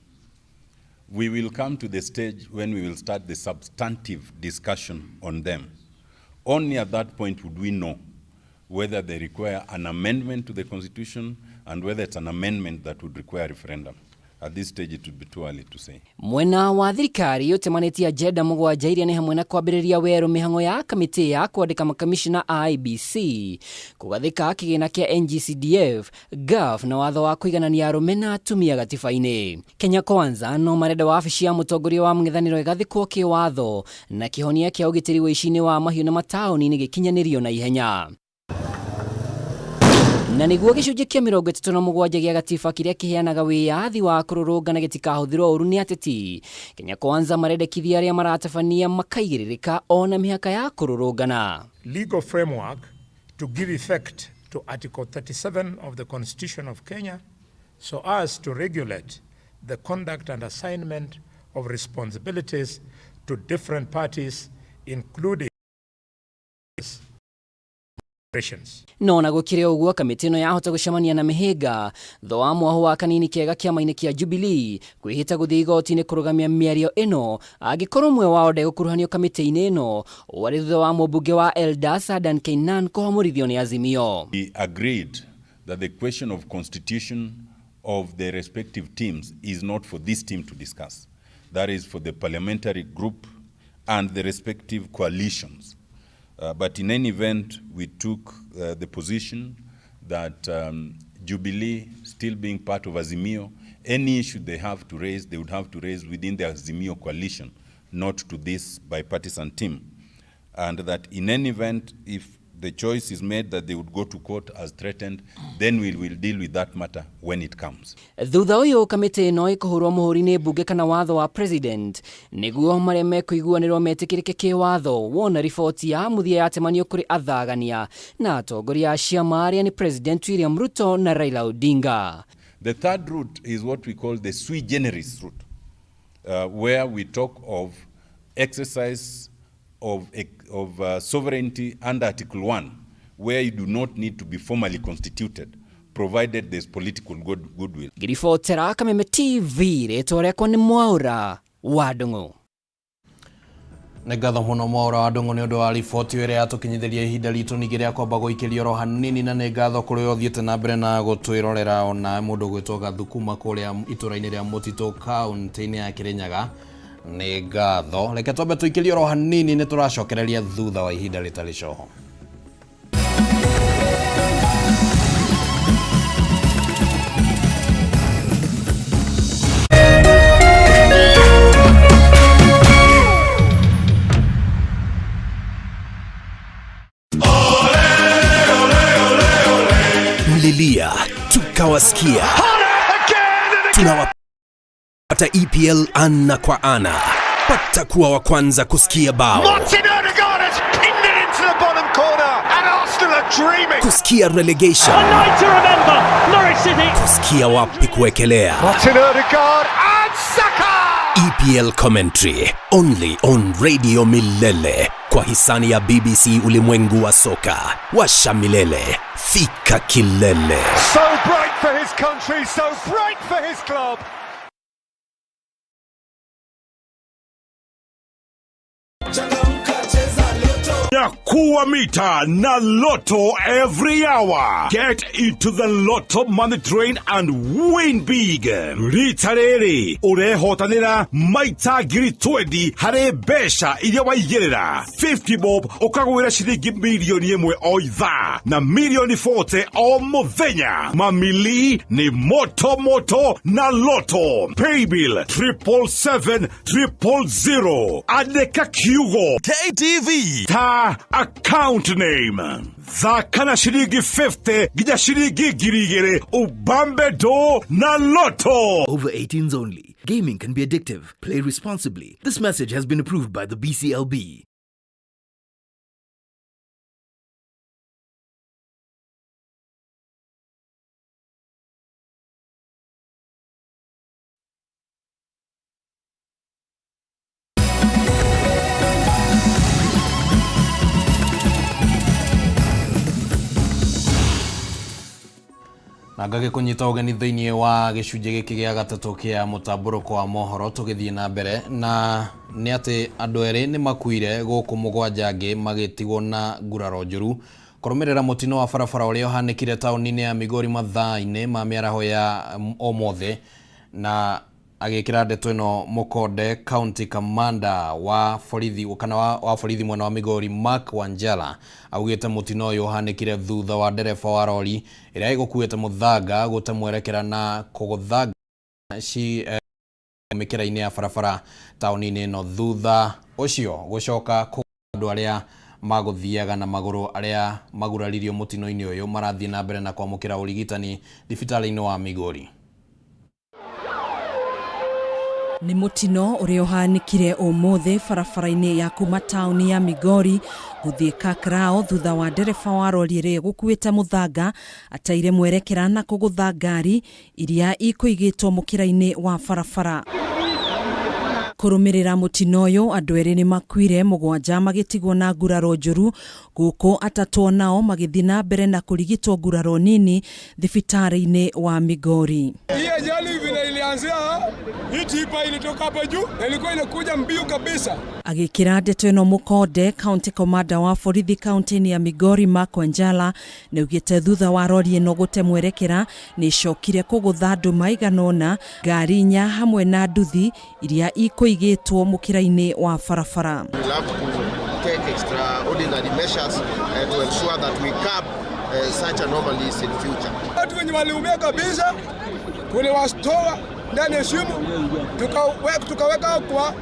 We will come to the stage when we will start the substantive discussion on them. Only at that point would we know whether they require an amendment to the Constitution and whether it's an amendment that would require referendum. At this stage, it would be too early to say. Mwena wa thirikari ũtemanĩtie agenda mũgwanja iria nĩ hamwe na kwambĩrĩria werũ mĩhang'o ya kamĩtĩ ya kwandĩka makamishna a IEBC, kũgathĩka kĩgĩna kĩa NGCDF, GAF na watho wa kũiganania arũme na atumia gatiba-inĩ. Kenya Kwanza no marenda wabici ya mũtongoria wa mũng'ethanĩro ĩgathĩkwo kĩwatho na kĩhonia kĩa ũgitĩri ũici-inĩ wa mahiũ na mataũni-inĩ gĩkinyanĩrio na ihenya. Na nĩguo gĩcunjĩ kĩa 37 gĩa gatiba kĩrĩa kĩheanaga wĩyathi wa kũrũrũngana gĩtikahũthĩrwo ũru nĩ ateti, Kenya Kwanza marendekithia arĩa maratabania makaigĩrĩrĩka ona mĩhaka ya kũrũrũngana. Legal framework to give effect to Article 37 of the Constitution of Kenya so as to regulate the conduct and assignment of responsibilities to different parties, including operations. No ona gũkĩrĩ ũguo, kamĩtĩ ĩno yahota gũcemania na mĩhĩnga thutha wa mwahũ wa kanini kega kĩama-inĩ kĩa Jubilee kwĩhĩta gũthiĩ igoti-inĩ kũrũgamia mĩario ĩno angĩkorwo ũmwe wao ndegũkuruhanio kamĩtĩ-inĩ ĩno, ũũ arĩ thutha wa mũmbunge wa Eldas Adan Keynan kũhamũrithio nĩ Azimio. We agreed that the question of constitution of the respective teams is not for this team to discuss. That is for the parliamentary group and the respective coalitions. But in any event, we took the position that Jubilee, still being part of Azimio, any issue they have to raise, they would have to raise within the Azimio coalition, not to this bipartisan team. And that in any event, if the choice is made that they would go to court as threatened, then we will deal with that matter when it comes. Thutha ũyũ kamĩtĩ ĩno ĩkũhũrwo mũhũri nĩ mbunge kana watho wa president nĩguo marĩa mekũiguanĩrwo metĩkĩrĩke kĩwatho, wona riboti ya mũthia yatemanio kũrĩ athagania na atongoria a ciama arĩa nĩ President William Ruto na Raila Odinga. The third route is what we call the sui generis route, where we talk of exercise of sovereignty under Article 1, where you do not need to be formally constituted, provided there's political goodwill. Ngĩribotera Kameme TV, rĩtwa rĩakwa nĩ Mwaũra wa Ndung'u. Nĩ ngatho mũno Mwaũra wa Ndung'u nĩ ũndũ wa riboti ĩrĩa yatũkinyithĩria ihinda ritũ ningĩ rĩa kwamba gũikĩria oro hanini, na nĩ ngatho kũrĩ ũthiĩte na mbere na gũtwĩrorera ona mũndũ gwĩtwo Gathukuma kũrĩa itũra-inĩ rĩa Mũtitũ kaunti-inĩ ya Kĩrĩnyaga. Nĩ ngatho, reke twambe tũikĩrie oro hanini, nĩ tũracokereria thutha wa ihinda rĩtarĩ coho. Mlilia tukawasikia, tunawapata EPL ana kwa ana, pata kuwa wa kwanza kusikia bao, Martin Odegaard has pinned it into the bottom corner and Arsenal are dreaming. Kusikia relegation, A night to remember, Norwich City. Kusikia wapi kuwekelea. Martin Odegaard and Saka. EPL commentary only on Radio Milele kwa hisani ya BBC ulimwengu wa soka. Washa milele, fika kilele. So bright for his country, so bright for his club. Nyakuwa mita na Lotto every hour. Get into the Lotto money train and win big. Rita rĩrĩ ũrehotanĩra maita 20,000 harĩ mbeca iria waigĩrĩra 50 bob ũkagwĩra ciringi 1 mirioni o ithaa na 40 mirioni o mũthenya. Mamili ni moto moto na Lotto. Paybill 777 000. Andĩka kiugo KTV ta account name. Thaka na ciringi 50 nginya ciringi 2,000 ubambe do na Lotto. Over 18s only. Gaming can be addictive. Play responsibly. This message has been approved by the BCLB. Na ngagĩkũnyita ũgeni thĩinĩ wa gĩcunjĩ gĩkĩ gĩa gatatũ kĩa mũtambũrũko wa mohoro. Tũgĩthiĩ na mbere na nĩ atĩ andũ erĩ nĩ makuire gũkũ mũgwanja angĩ magĩtigwo na nguraro njũru kũrũmĩrĩra mũtino wa barabara ũrĩa ũhanĩkire taũni-inĩ ya Migori mathaa-inĩ ma mĩaraho ya ũmũthĩ. Na agĩkĩra ndeto ĩno mũkonde, county commander wa borithi kana wa borithi mwena wa Migori Mark Wanjala augĩte mũtino ũyũ ũhanĩkire thutha wa ndereba wa rori ĩrĩa ĩgũkuĩte mũthanga gũte mwerekera na kũgũtha ci mĩkĩra-inĩ ya barabara taũni-inĩ ĩno, thutha ũcio gũcoka andũ arĩa magũthiaga na magũrũ arĩa maguraririo mũtino-inĩ ũyũ marathiĩ na mbere na kwamũkĩra ũrigitani thibitarĩ-inĩ wa Migori. Nĩ mũtino ũrĩa ũhanĩkire ũmũthĩ barabara-inĩ ya kuma taũni ya Migori gũthiĩ Kakrao thutha wa ndereba wa rori ĩrĩa ĩgũkuĩte mũthanga ateire mwerekera na kũgũtha ngari iria ikũigĩtwo mũkĩra-inĩ wa barabara. Kũrũmĩrĩra mũtino ũyũ, andũ erĩ nĩ makuire, mũgwanja magĩtigwo na nguraro njũru, gũkũ atatũ nao magĩthiĩ na mbere na kũrigitwo nguraro nini thibitarĩ-inĩ wa Migori. Hii ajali vile ilianzia, hii tipa ilitoka hapa juu na ilikuwa inakuja mbio kabisa. Agĩkĩra ndeto ĩno mũkonde, county commander wa borithi kaunti-inĩ ya Migori Mark Wanjala nĩaugĩte thutha wa rori ĩno gũte mwerekera nĩ ĩcokire kũgũtha andũ maigana ũna, ngari inya hamwe na nduthi iria ikũigĩtwo mũkĩra-inĩ wa barabara. We'll have to take extraordinary measures to ensure that we curb such anomalies in future. Watu wenye waliumia kabisa tuliwatoa ndani ya shimo, tukaweka kwa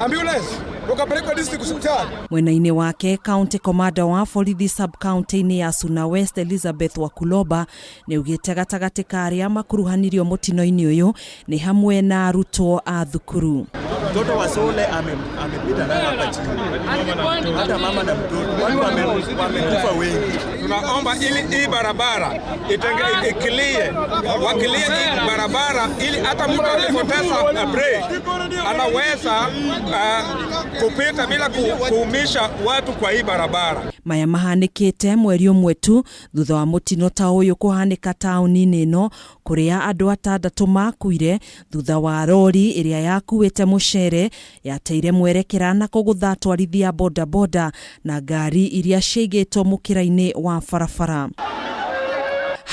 ambulance wakapelekwa district hospital. Mwena-inĩ wake, county commander wa borithi sub county-inĩ ya Suna West Elizabeth Wakuloba nĩaugĩte gatagatĩ ka arĩa makuruhanirio mũtino-inĩ ũyũ nĩ hamwe na arutwo a thukuru. Mtoto wa Sole amepita nayo hapa chini, hata mama na mtoto, watu wamekufa wengi. Tunaomba ili hii barabara ikilie, wakilie hii barabara ili hata mtu akipoteza brake anaweza kupita bila kuumisha watu kwa hii barabara. Maya mahanĩkĩte mweri ũmwe tu thutha wa mũtino ta ũyũ kũhanĩka taũni-inĩ ĩno kũrĩa andũ atandatũ makuire thutha wa rori ĩrĩa yakuĩte mũcere yateire mwerekera na kũgũtha atwarithia bodaboda na ngari iria ciaigĩtwo mũkĩra-inĩ wa barabara.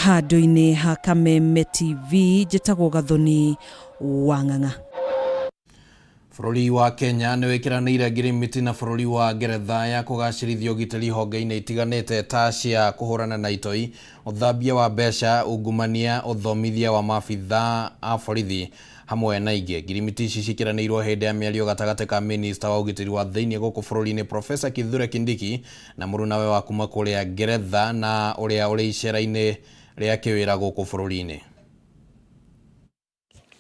Handũ-inĩ ha Kameme TV, njĩtagwo Gathoni wa Ng'ang'a. Bũrũri wa Kenya nĩ wĩkĩranĩire ngirimiti na bũrũri wa Ngeretha ya kũgacĩrithia ũgitĩri honge-inĩ itiganĩte ta cia kũhũrana na itoi, ũthambia wa mbeca, ungumania, ũthomithia wa maabitha a borithi hamwe na ingĩ. Ngirimiti ici ciĩkĩranĩirwo hĩndĩ ya mĩario gatagatĩ ka minista wa ũgitĩri wa thĩinĩ gũkũ bũrũri-inĩ Professor Kithure Kindiki na mũrunawe wa kuma kũrĩa Ngeretha na ũrĩa ũrĩ icera-inĩ rĩa kĩwĩra gũkũ bũrũri-inĩ.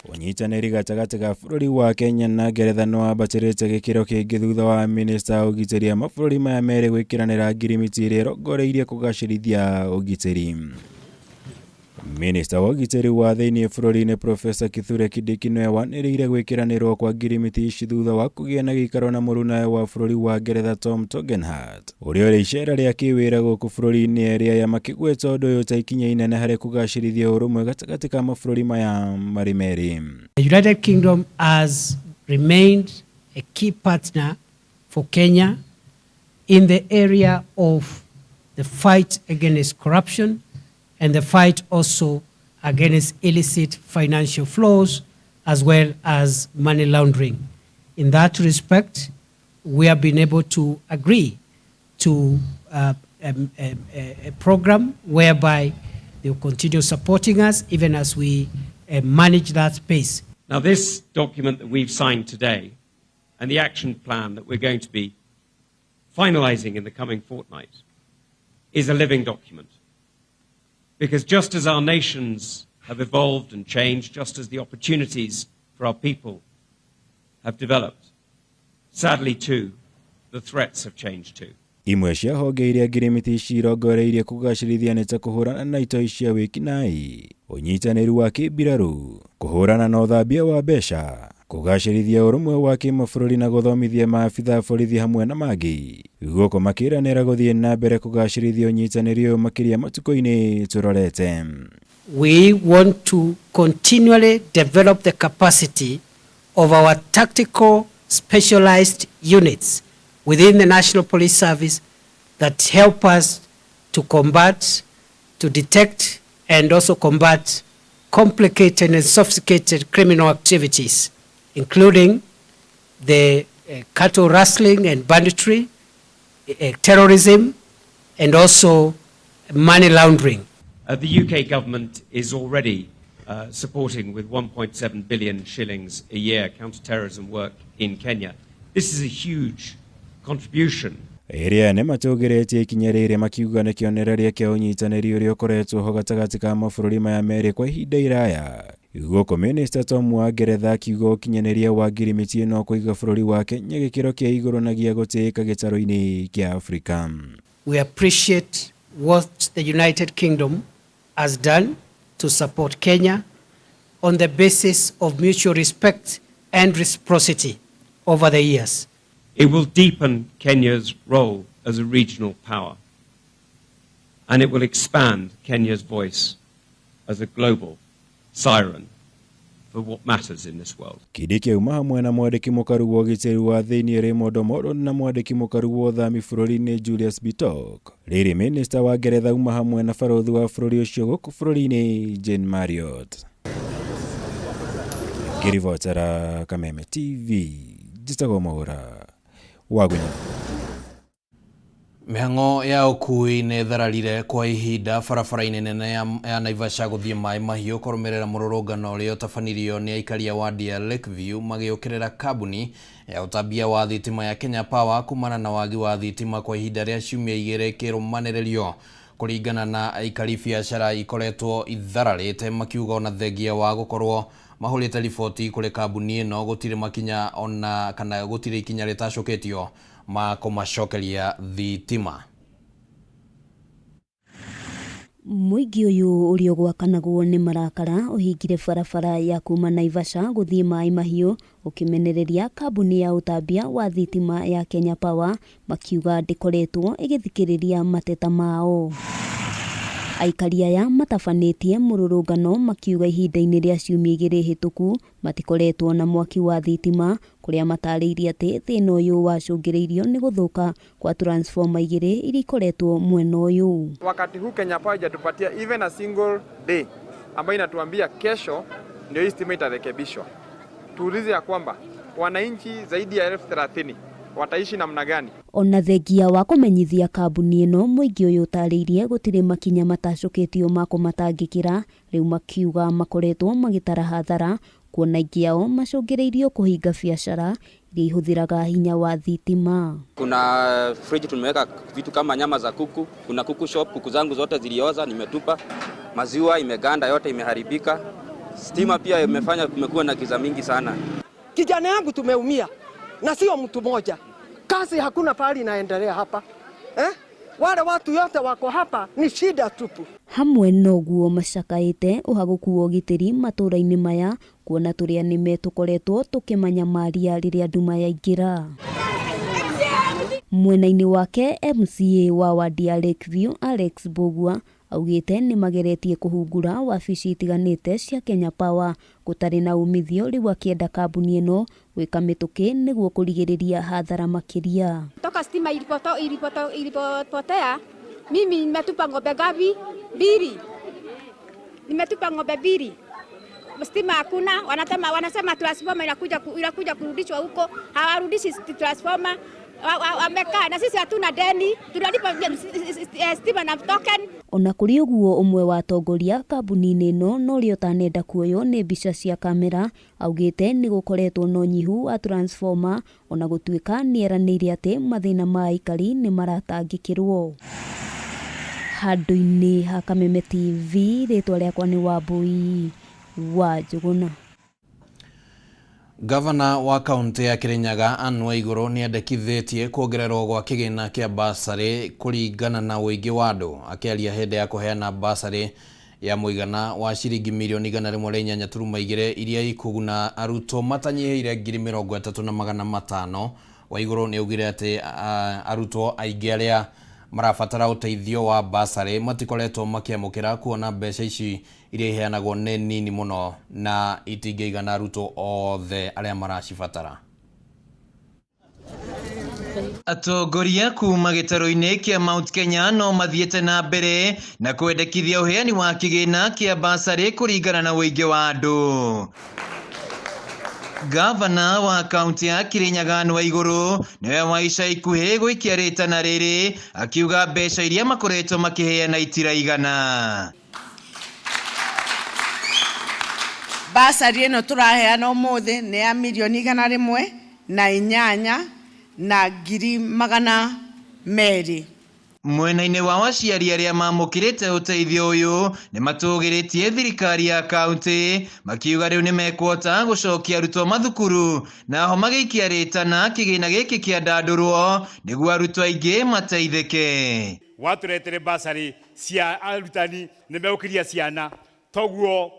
Ũnyitanĩri gatagatĩ ka bũrũri wa Kenya na Ngeretha nĩ wambatĩrĩte gĩkĩro kĩngĩ thutha wa minista wa ũgitĩri a mabũrũri maya merĩ gwĩkĩranĩra ngirimiti ĩrĩa ĩrongoreirie kũgacĩrithia ũgitĩri. Minista wa ũgitĩri wa thĩinĩ bũrũri-inĩ Professor Kithure Kindiki nĩwe wanĩrĩire gwĩkĩranĩrwo kwa ngirimiti ici thutha wa kũgĩa na gĩikaro na mũrunawe wa bũrũri wa Ngeretha Tom Tugendhat ũrĩa ũrĩ icera rĩa kĩwĩra gũkũ bũrũri-inĩ, erĩ aya makĩgweta ũndũ ũyũ ta ikinya inene harĩ kũgacĩrithia ũrũmwe gatagatĩ ka mabũrũri maya marĩ merĩ. The United Kingdom has remained a key partner for Kenya in the area of the fight against corruption and the fight also against illicit financial flows as well as money laundering. In that respect, we have been able to agree to a program whereby they will continue supporting us even as we manage that space. Now, this document that we've signed today and the action plan that we're going to be finalizing in the coming fortnight is a living document. Because just as our nations have evolved and changed, just as the opportunities for our people have developed, sadly too, the threats have changed too. Imwe cia honge iria ngirimiti ici irongoreirie kũgacĩrithia nĩ ta kũhũrana na itoi cia wĩkinaĩ, ũnyitanĩri wa kĩmbirarũ, kũhũrana na ũthambia wa mbeca, kũgacĩrithia ũrũmwe wa kĩmabũrũri na gũthomithia maabitha a borithi hamwe na mangĩ, gũkũ makĩranĩra gũthiĩ na mbere kũgacĩrithia ũnyitanĩri ũyũ makĩria matukũ-inĩ tũrorete. We want to continually develop the capacity of our tactical specialized units within the National Police Service that help us to combat, to detect, and also combat complicated and sophisticated criminal activities, including the cattle rustling and banditry, terrorism, and also money laundering. The UK government is already supporting with 1.7 billion shillings a year counter-terrorism work in Kenya. This is a huge contribution. Erĩ aya nĩmatũgĩrĩtie ikinya rĩrĩ makiuga nĩ kĩonereria kĩa ũnyitanĩri ũrĩa ũkoretwo ho gatagatĩ ka mabũrũri maya merĩ kwa ihinda iraya. Gũkũ Minista Tom wa Ngeretha akiuga ũkinyanĩria wa ngirimiti ĩno kũiga bũrũri wa Kenya gĩkĩro kĩa igũrũ na gĩa gũtĩĩka gĩtarũ-inĩ kĩa Afrika. We appreciate what the United Kingdom has done to support Kenya on the basis of mutual respect and reciprocity over the years. It will deepen Kenya's role as a regional power, and it will expand Kenya's voice as a global siren for what matters in this world. Kindiki auma hamwe na mwandĩki mũkaru wa ũgitĩri wa thĩinĩ Raymond Omollo na mwandĩki mũkaru wa ũthami bũrũri-inĩ Julius Bitok. Rĩrĩ minista wa Ngeretha auma hamwe na barũthi wa bũrũri ũcio gũkũ bũrũri-inĩ Jane Marriott. Ngĩribotera Kameme TV, njĩtagwo Mwaũra Wagunya. Mĩhang'o ya ũkui nĩ ĩthararire kwa ihinda barabara-inĩ nene ya Naivasha gũthiĩ Maĩ Mahiũ kũrũmĩrĩra mũrũrũngano ũrĩa ũtabanirio nĩ aikari a wadi ya Lakeview magĩũkĩrĩra kambuni ya ũtambia wa thitima ya Kenya Power kumana na wagi wa thitima kwa ihinda rĩa ciumia igĩrĩ kĩrũmanĩrĩrio. Kũringana na aikari, biacara ikoretwo ithararĩte makiuga ona thengia wa gũkorwo mahũrĩte riboti kũrĩ kambuni ĩno gũtirĩ makinya ona kana gũtirĩ ikinya rĩtacũkĩtio ma kũmacokeria thitima. Mũingĩ ũyũ ũrĩa ũgwakanagwo nĩ marakara ũhingire barabara ya kuma Naivasha gũthiĩ Maĩ Mahiũ ũkĩmenereria kambuni ya ũtambia wa thitima ya Kenya Power makiuga ndĩkoretwo ĩgĩthikĩrĩria mateta mao. Aikari aya matabanĩtie mũrũrũngano makiuga ihinda-inĩ rĩa ciumia igĩrĩ hĩtũku matikoretwo na mwaki wa thitima kũrĩa matarĩirie atĩ thĩna ũyũ wacũngĩrĩirio nĩ gũthũka kwa transformer igĩrĩ iria ikoretwo mwena ũyũ. Wakati huu Kenya Power haijatupatia even a single day ambayo inatuambia kesho ndio hii stima itarekebishwa. Tuulize ya kwamba wananchi zaidi ya 30,000 wataishi namna gani? Ona thengia wa kũmenyithia kambuni ĩno mũingĩ ũyũ ũtarĩirie gũtirĩ makinya matacũkĩtio ma kũmatangĩkĩra rĩu makiuga makoretwo magĩtara hathara kuona aingĩ ao macũngĩrĩirio kũhinga biacara iria ihũthĩraga hinya wa thitima. Kuna fridge tumeweka vitu kama nyama za kuku, kuna kuku shop, kuku zangu zote zilioza nimetupa, maziwa imeganda yote imeharibika, stima pia imefanya kumekuwa na giza mingi sana. Kijana yangu tumeumia na sio mtu moja. Kazi hakuna pahali inaendelea hapa. Wale watu yote wako hapa ni shida tupu. Hamwe noguo macakaĩte ũhagũku wa ũgitĩri matũũra-inĩ maya kuona tũrĩa nĩme tũkoretwo tũkĩmanyamaria rĩrĩa nduma yaingĩra. Mwena-inĩ wake MCA wa wadi ya Lakeview Alex Mbugua augĩte nĩmageretie kũhungura wabici itiganĩte cia Kenya Power gũtarĩ na umithio rĩu akĩenda kambuni ĩno gwĩka mĩtũkĩ nĩguo kũrigĩrĩria hathara makĩria. Toka stima ilipotea, mimi nimetupa ng'ombe ngapi? Mbili. Nimetupa ng'ombe mbili. Stima hakuna, wanasema transformer inakuja kurudishwa huko, hawarudishi transformer. Wamekaa na sisi hatuna deni, tunalipa stima na token. Ona kũrĩ ũguo ũmwe wa atongoria kambuni-inĩ ĩno na ũrĩa ũtanenda kuoywo nĩ mbica cia kamera augĩte nĩ gũkoretwo na ũnyihu wa transformer ona gũtuĩka nĩeranĩire atĩ mathĩna ma aikari nĩ maratangĩkĩrwo. Handũ-inĩ ha Kameme TV, rĩtwa rĩakwa nĩ Wambui wa Njũgũna. Gavana wa kaunti ya Kirinyaga Anne Waiguru nĩendekithĩtie kuongererwo gwa kĩgĩna kĩa basarĩ kũringana na ũingĩ wa andũ. Akĩaria hĩndĩ ya kũheana basarĩ ya mũigana wa ciringi mirioni 108.2 iria ikũguna arutwo matanyihĩire 30,500. Waiguru nĩaugire atĩ arutwo aingĩ arĩa marabatara ũteithio wa basarĩ matikoretwo makĩamũkĩra kuona mbeca ici iria iheanagwo nĩ nini mũno na itingĩigana arutwo othe arĩa maracibatara. Atongoria kuma gĩtarũ-inĩ kĩa Mount Kenya no mathiĩte na mbere na kwendekithia ũheani wa kĩgĩna kĩa basarĩ kũringana na ũingĩ wa andũ. Gavana wa kaunti ya Kirinyaga Anne Waiguru nĩwe wa ica ikuhĩ gũikia rĩtana rĩrĩ akiuga mbeca iria makoretwo makĩheana itiraigana. Basarĩ ĩno tũraheana ũmũthĩ nĩ ya mirioni 108 na 200,000. Mwena-inĩ wa aciari arĩa mamũkĩrĩte ũteithio ũyũ nĩ matũgĩrĩtie thirikari ya kaunti makiuga rĩu nĩ mekuhota gũcokia arutwo mathukuru naho magĩikia rĩtana kĩgĩna gĩkĩ kĩandandũrwo nĩguo arutwo aingĩ mateithĩke. Watũretere basarĩ cia arutani nĩ megũkiria ciana toguo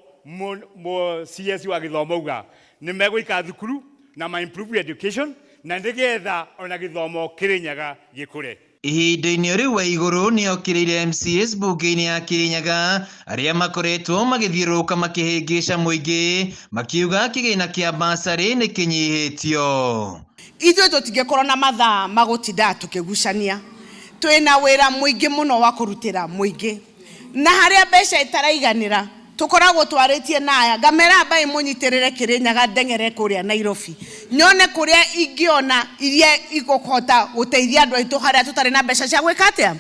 CS wa gĩthomo uga nĩ megũikara thukuru na ma improve education na nĩgetha ona gĩthomo Kĩrĩnyaga gĩkũre. Ihinda-inĩ rĩu Waiguru nĩokĩrĩire MCAs mbunge-inĩ ya Kirinyaga arĩa makoretwo magĩthiũrũrũka makĩhĩngĩca mũingĩ makiuga kĩgĩna kĩa basarĩ nĩ kĩnyihĩtio. Ithuĩ tũtingĩkorwo na mathaa ma gũtindaga tũkĩgucania, twĩna wĩra mũingĩ mũno wa kũrutĩra mũingĩ, na harĩa mbeca itaraiganĩra tũkoragwo twarĩtie na aya ngamera mbai mũnyitĩrĩre Kĩrĩnyaga ndeng'ere kũrĩa Nairobi nyone kũrĩa ingĩona iria ikũhota gũteithia andũ aitũ harĩa tũtarĩ na mbeca cia gwĩka atĩa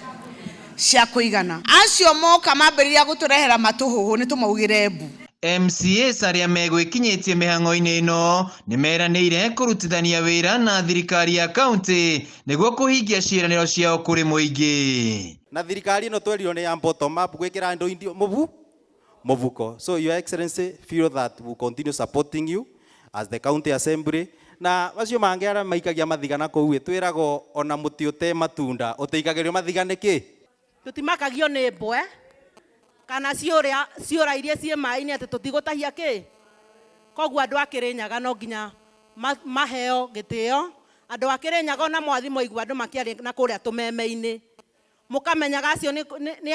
cia kũigana. Acio moka mambĩrĩria gũtũrehera matũhũhũ nĩ tũmaugĩre mbu. MCAs arĩa megwĩkinyĩtie mĩhang'o-inĩ ĩno nĩ meranĩire kũrutithania wĩra na thirikari ya kaunti nĩguo kũhingia ciĩranĩro ciao kũrĩ mũingĩ. Na thirikari ĩno twerirwo nĩ ya bottom up gwĩkĩra andũ indio mũbuko. So your excellency feel that we continue supporting you as the county assembly. Na macio mangĩ arĩa maikagia mathiga na kũu twĩragwo ona mũtĩ ũte matunda ũtĩikagĩrio mathiga nĩkĩ? Tũtimakagio nĩ mbwe kana ciũra iria ciĩ maĩ-inĩ atĩ tũtigũtahia kĩ. Koguo andũ a Kĩrĩnyaga no nginya maheo gĩtĩo. Andũ a Kĩrĩnyaga ona mwathi mwaigua andũ makĩaria na kũrĩa tũmeme-inĩ, mũkamenyaga acio nĩ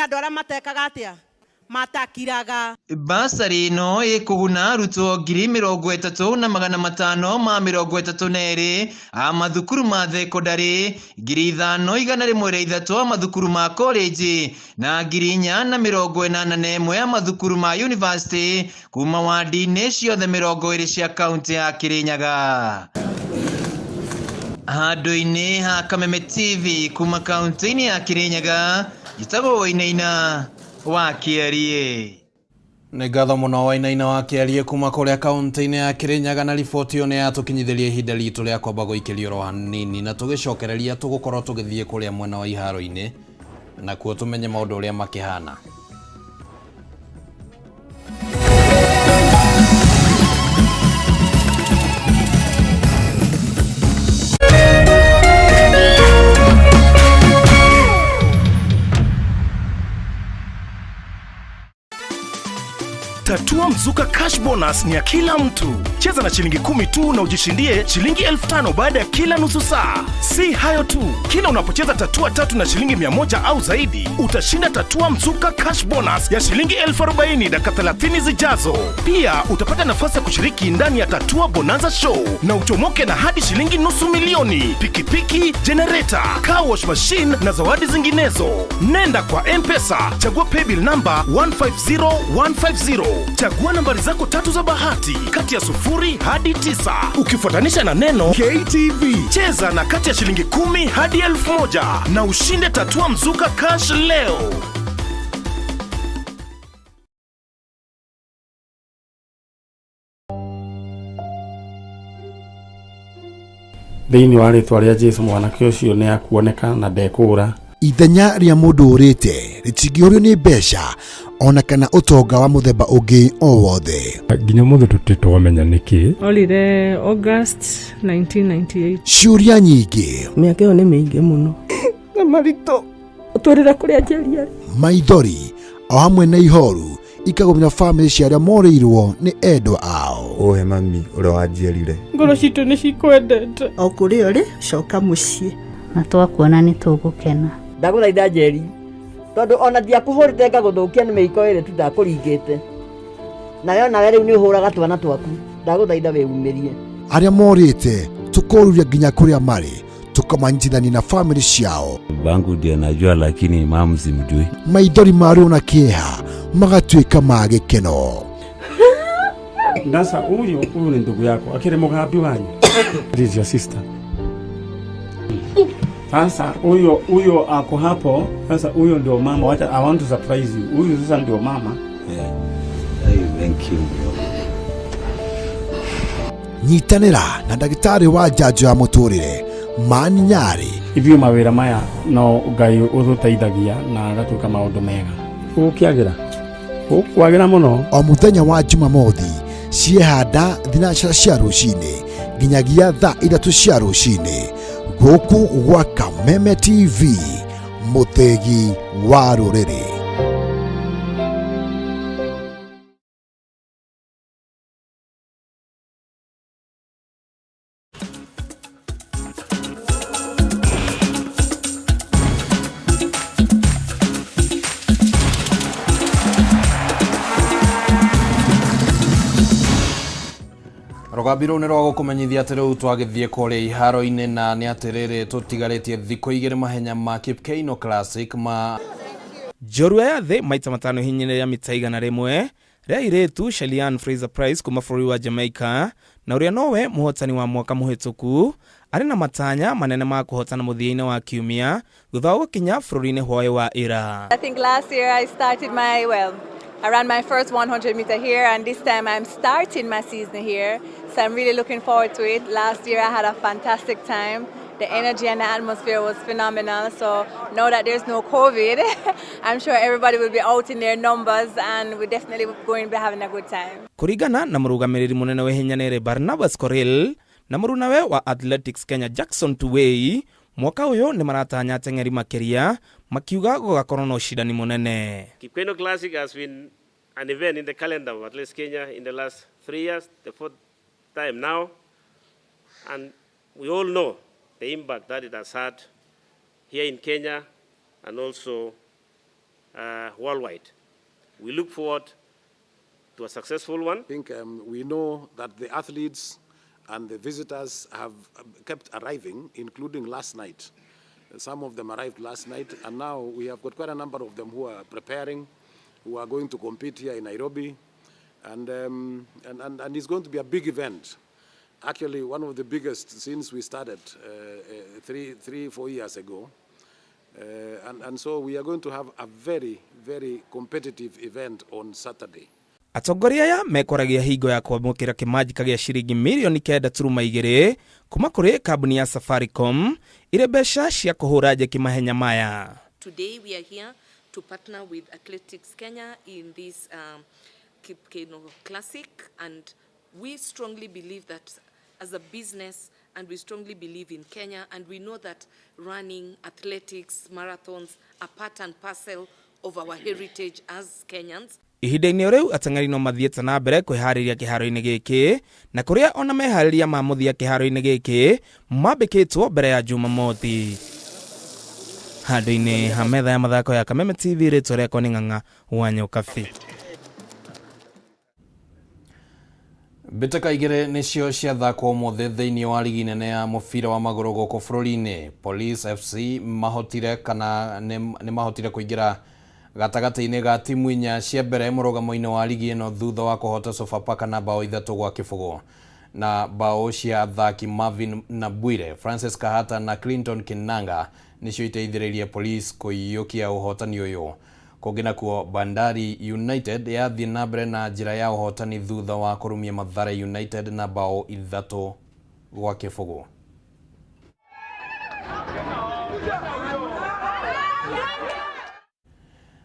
andũ arĩa matekaga atĩa? Matakiraga. Basarĩ ĩno ĩkũguna arutwo 30,532 a mathukuru ma thekondarĩ, 5,103 a mathukuru ma college na 4,081 a mathukuru ma yunivasĩtĩ kuma wandi-inĩ ciothe 20 cia kaunti ya Kirinyaga. Handũ-inĩ ha Kameme TV kuma kaunti-inĩ ya Kirinyaga, njĩtagwo Wainaina wa Kĩarie. Nĩ ngatho mũno Wainaina wa Kĩarie kuma kũrĩa kaunti-inĩ ya Kirinyaga na riboti ĩyo nĩ yatũkinyithĩria ihinda ritũ rĩa kwamba gũikĩrio oro hanini na tũgĩcokereria tũgũkorwo tũgĩthiĩ kũrĩa mwena wa iharo-inĩ nakuo tũmenye maũndũ ũrĩa makĩhana. Tatua Mzuka Cash Bonus ni ya kila mtu. Cheza na shilingi 10 tu na ujishindie shilingi 5,000 baada ya kila nusu saa. Si hayo tu, kila unapocheza tatua 3 na shilingi 100 au zaidi, utashinda Tatua Mzuka Cash Bonus ya shilingi 40,000 dakika 30 zijazo. Pia utapata nafasi ya kushiriki ndani ya Tatua Bonanza Show na uchomoke na hadi shilingi nusu milioni, pikipiki, generator, car wash machine na zawadi zinginezo. Nenda kwa M-Pesa, chagua paybill number 150150. Chagua nambari zako 3 za bahati kati ya 0 hadi 9 ukifuatanisha na neno KTV. Cheza na kati ya shilingi 10 hadi 1,000 na ushinde Tatua Mzuka Cash leo. Thĩinĩ wa rĩtwa rĩa Jesu mwanake ũcio nĩ akuoneka na ndekũũra. Ithenya rĩa mũndũ ũrĩte rĩtingĩũrio nĩ mbeca ona kana ũtonga wa mũthemba ũngĩ o wothe. Nginya ũmũthĩ tũtirĩ twamenya nĩkĩ. Orire August 1998. Ciũria nyingĩ. Mĩaka ĩyo nĩ mĩingĩ mũno. Na maritũ. Ũtwĩrĩre kũrĩa Njeri arĩ. Maithori o hamwe na ihoru ikagũmĩra bamĩrĩ cia arĩa morĩirwo nĩ endwa ao. Ũhe mami ũrĩa wanjiarire. Ngoro citũ nĩ cikwendete. O kũrĩa ũrĩ, coka mũciĩ. Na twakuona nĩ tũgũkena. Ndagũthaitha Njeri, tondũ ona ndiakũhũrĩte ngagũthũkia nĩ mĩiko ĩrĩ tu ndakũringĩte. Nawe onawe rĩu nĩ ũhũraga twana twaku. Ndagũthaitha wĩumĩrie. Arĩa morĩte tũkoruria nginya kũrĩa marĩ, Tũkamanyitithania na bamĩrĩ ciao. Bangu ndio najua, lakini mamu simjui. Maithori ma ruo na kĩeha magatuĩka ma gĩkeno. Sasa huyu huyu ni ndugu yako, akiri mugambi wanyu. This is your sister. Sasa huyo huyo ako hapo. Sasa huyo ndio mama. Wacha, I want to surprise you. Huyu sasa ndio mama. Yeah. Hey, thank you bro. Nyitanĩra na ndagĩtarĩ wa njanjo ya mũtũrĩre Mani Nyarĩ. Ithuĩ mawĩra maya no Ngai ũtũteithagia na agatuĩka maũndũ mega. Ũgũkĩagĩra? Ũkwagĩra mũno. O mũthenya wa Jumamothi ciehanda thinacara cia rũcinĩ nginyagia thaa ithatũ cia rũcinĩ gũkũ gwa Kameme TV, mũthĩgi wa rũrĩrĩ. Rũgambi rũu nĩ rwa gũkũmenyithia atĩ rĩu twagĩthiĩ kũrĩa iharo-inĩ na nĩ atĩrĩrĩ tũtigarĩtie thikũ igĩrĩ mahenya ma Kipkeino Classic ma Njorua ya thĩ maita matano hinya-inĩ rĩa mita 100 rĩa airĩtu Shelly-Ann Fraser-Pryce kuma bũrũri wa Jamaica na ũrĩa nowe mũhotani wa mwaka mũhĩtũku arĩ na matanya manene ma kũhotana mũthia-inĩ wa kiumia thutha wa gũkinya bũrũri-inĩ hwaĩ wa ira. I think last year I started my, well, I ran my first 100 meter here, and this time I'm starting my season here. So I'm really looking forward to it. Last year I had a fantastic time. The energy and the atmosphere was phenomenal. So now that there's no COVID, I'm sure everybody will be out in their numbers, and we're definitely going to be having a good time. Kũringana na mũrũgamĩrĩri mũnene wa ihenya rĩrĩ Barnabas Korir na mũrunawe wa Athletics Kenya Jackson Tuwei, mwaka ũyũ nĩ maratanya ateng'eri makĩria makiuga gũgakorwo na ũcindani mũnene. Kipkeino Classic has been an event in the calendar of Athletics Kenya in the last 3 years, the fourth time now, and we all know the impact that it has had here in Kenya and also worldwide. We look forward to a successful one. I think we know that the athletes and the visitors have kept arriving, including last night. Some of them arrived last night, and now we have got quite a number of them who are preparing, who are going to compete here in Nairobi. And it's going to be a big event. Actually, one of the biggest since we started 3, 4 years ago. And so we are going to have a very, very competitive event on Saturday. Atongoria aya mekoragia hingo ya kwamũkĩra kĩmanjĩka gĩa ciringi mirioni 9.2 kuma kũrĩ kambuni ya Safaricom irĩ mbeca cia kũhũra njeki mahenya maya. Today we are here to partner with Athletics Kenya in this Kipkeino Classic, and we strongly believe that as a business, and we strongly believe in Kenya, and we know that running, athletics, marathons are part and parcel of our heritage as Kenyans. Ihinda-inĩ o rĩu ateng'eri no mathiĩte na mbere kwĩharĩria kĩharo-inĩ gĩkĩ na kũrĩa ona meharĩria ma mũthia kĩharo-inĩ gĩkĩ mambĩkĩtwo mbere ya Jumamothi. Handũ-inĩ ha metha ya mathako ya Kameme TV, rĩtwa rĩakwa nĩ Ng'ang'a wa Nyokabi. Mbĩtĩka igĩrĩ nĩcio ciathakwo ũmũthĩ thĩinĩ wa rigi nene ya mũbira wa magũrũ gũkũ bũrũri-inĩ. Police FC mahotire kana nĩ mahotire kũingĩra gatagatĩ-inĩ ga timu inya cia mbere mũrũgamo-inĩ wa rigi ĩno thutha wa kũhota Sofapaka na bao 3-0 na bao cia athaki Marvin Nabwire, Francis Kahata na Clinton Kinanga nĩcio iteithĩrĩirie Police kũiyũkia ũhotani ũyũ. Kũngĩ nakuo Bandari United yathiĩ na mbere na njĩra ya ũhotani thutha wa kũrumia Mathare United na bao 3-0.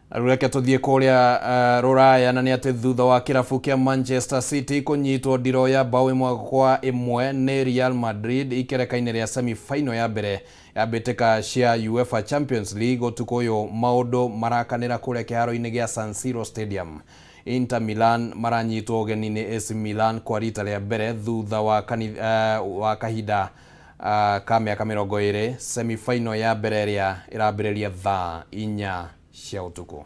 Na rĩu reke tũthiĩ kũrĩa rũraya na nĩ atĩ thutha wa kĩrabu kĩa Manchester City kũnyitwo ndiro ya bao 1-1 nĩ Real Madrid ikereka-inĩ rĩa semi-final ya mbere ya mbĩtĩka cia UEFA Champions League ũtukũ ũyũ maũndũ marakanĩra kũrĩa kĩharo-inĩ gĩa San Siro Stadium. Inter Milan maranyitwo ũgeni nĩ AC Milan kwa rita rĩa mbere thutha wa kahinda ka mĩaka 20, semi-final ya mbere ĩrĩa ĩrambĩrĩria thaa 4 cia ũtukũ.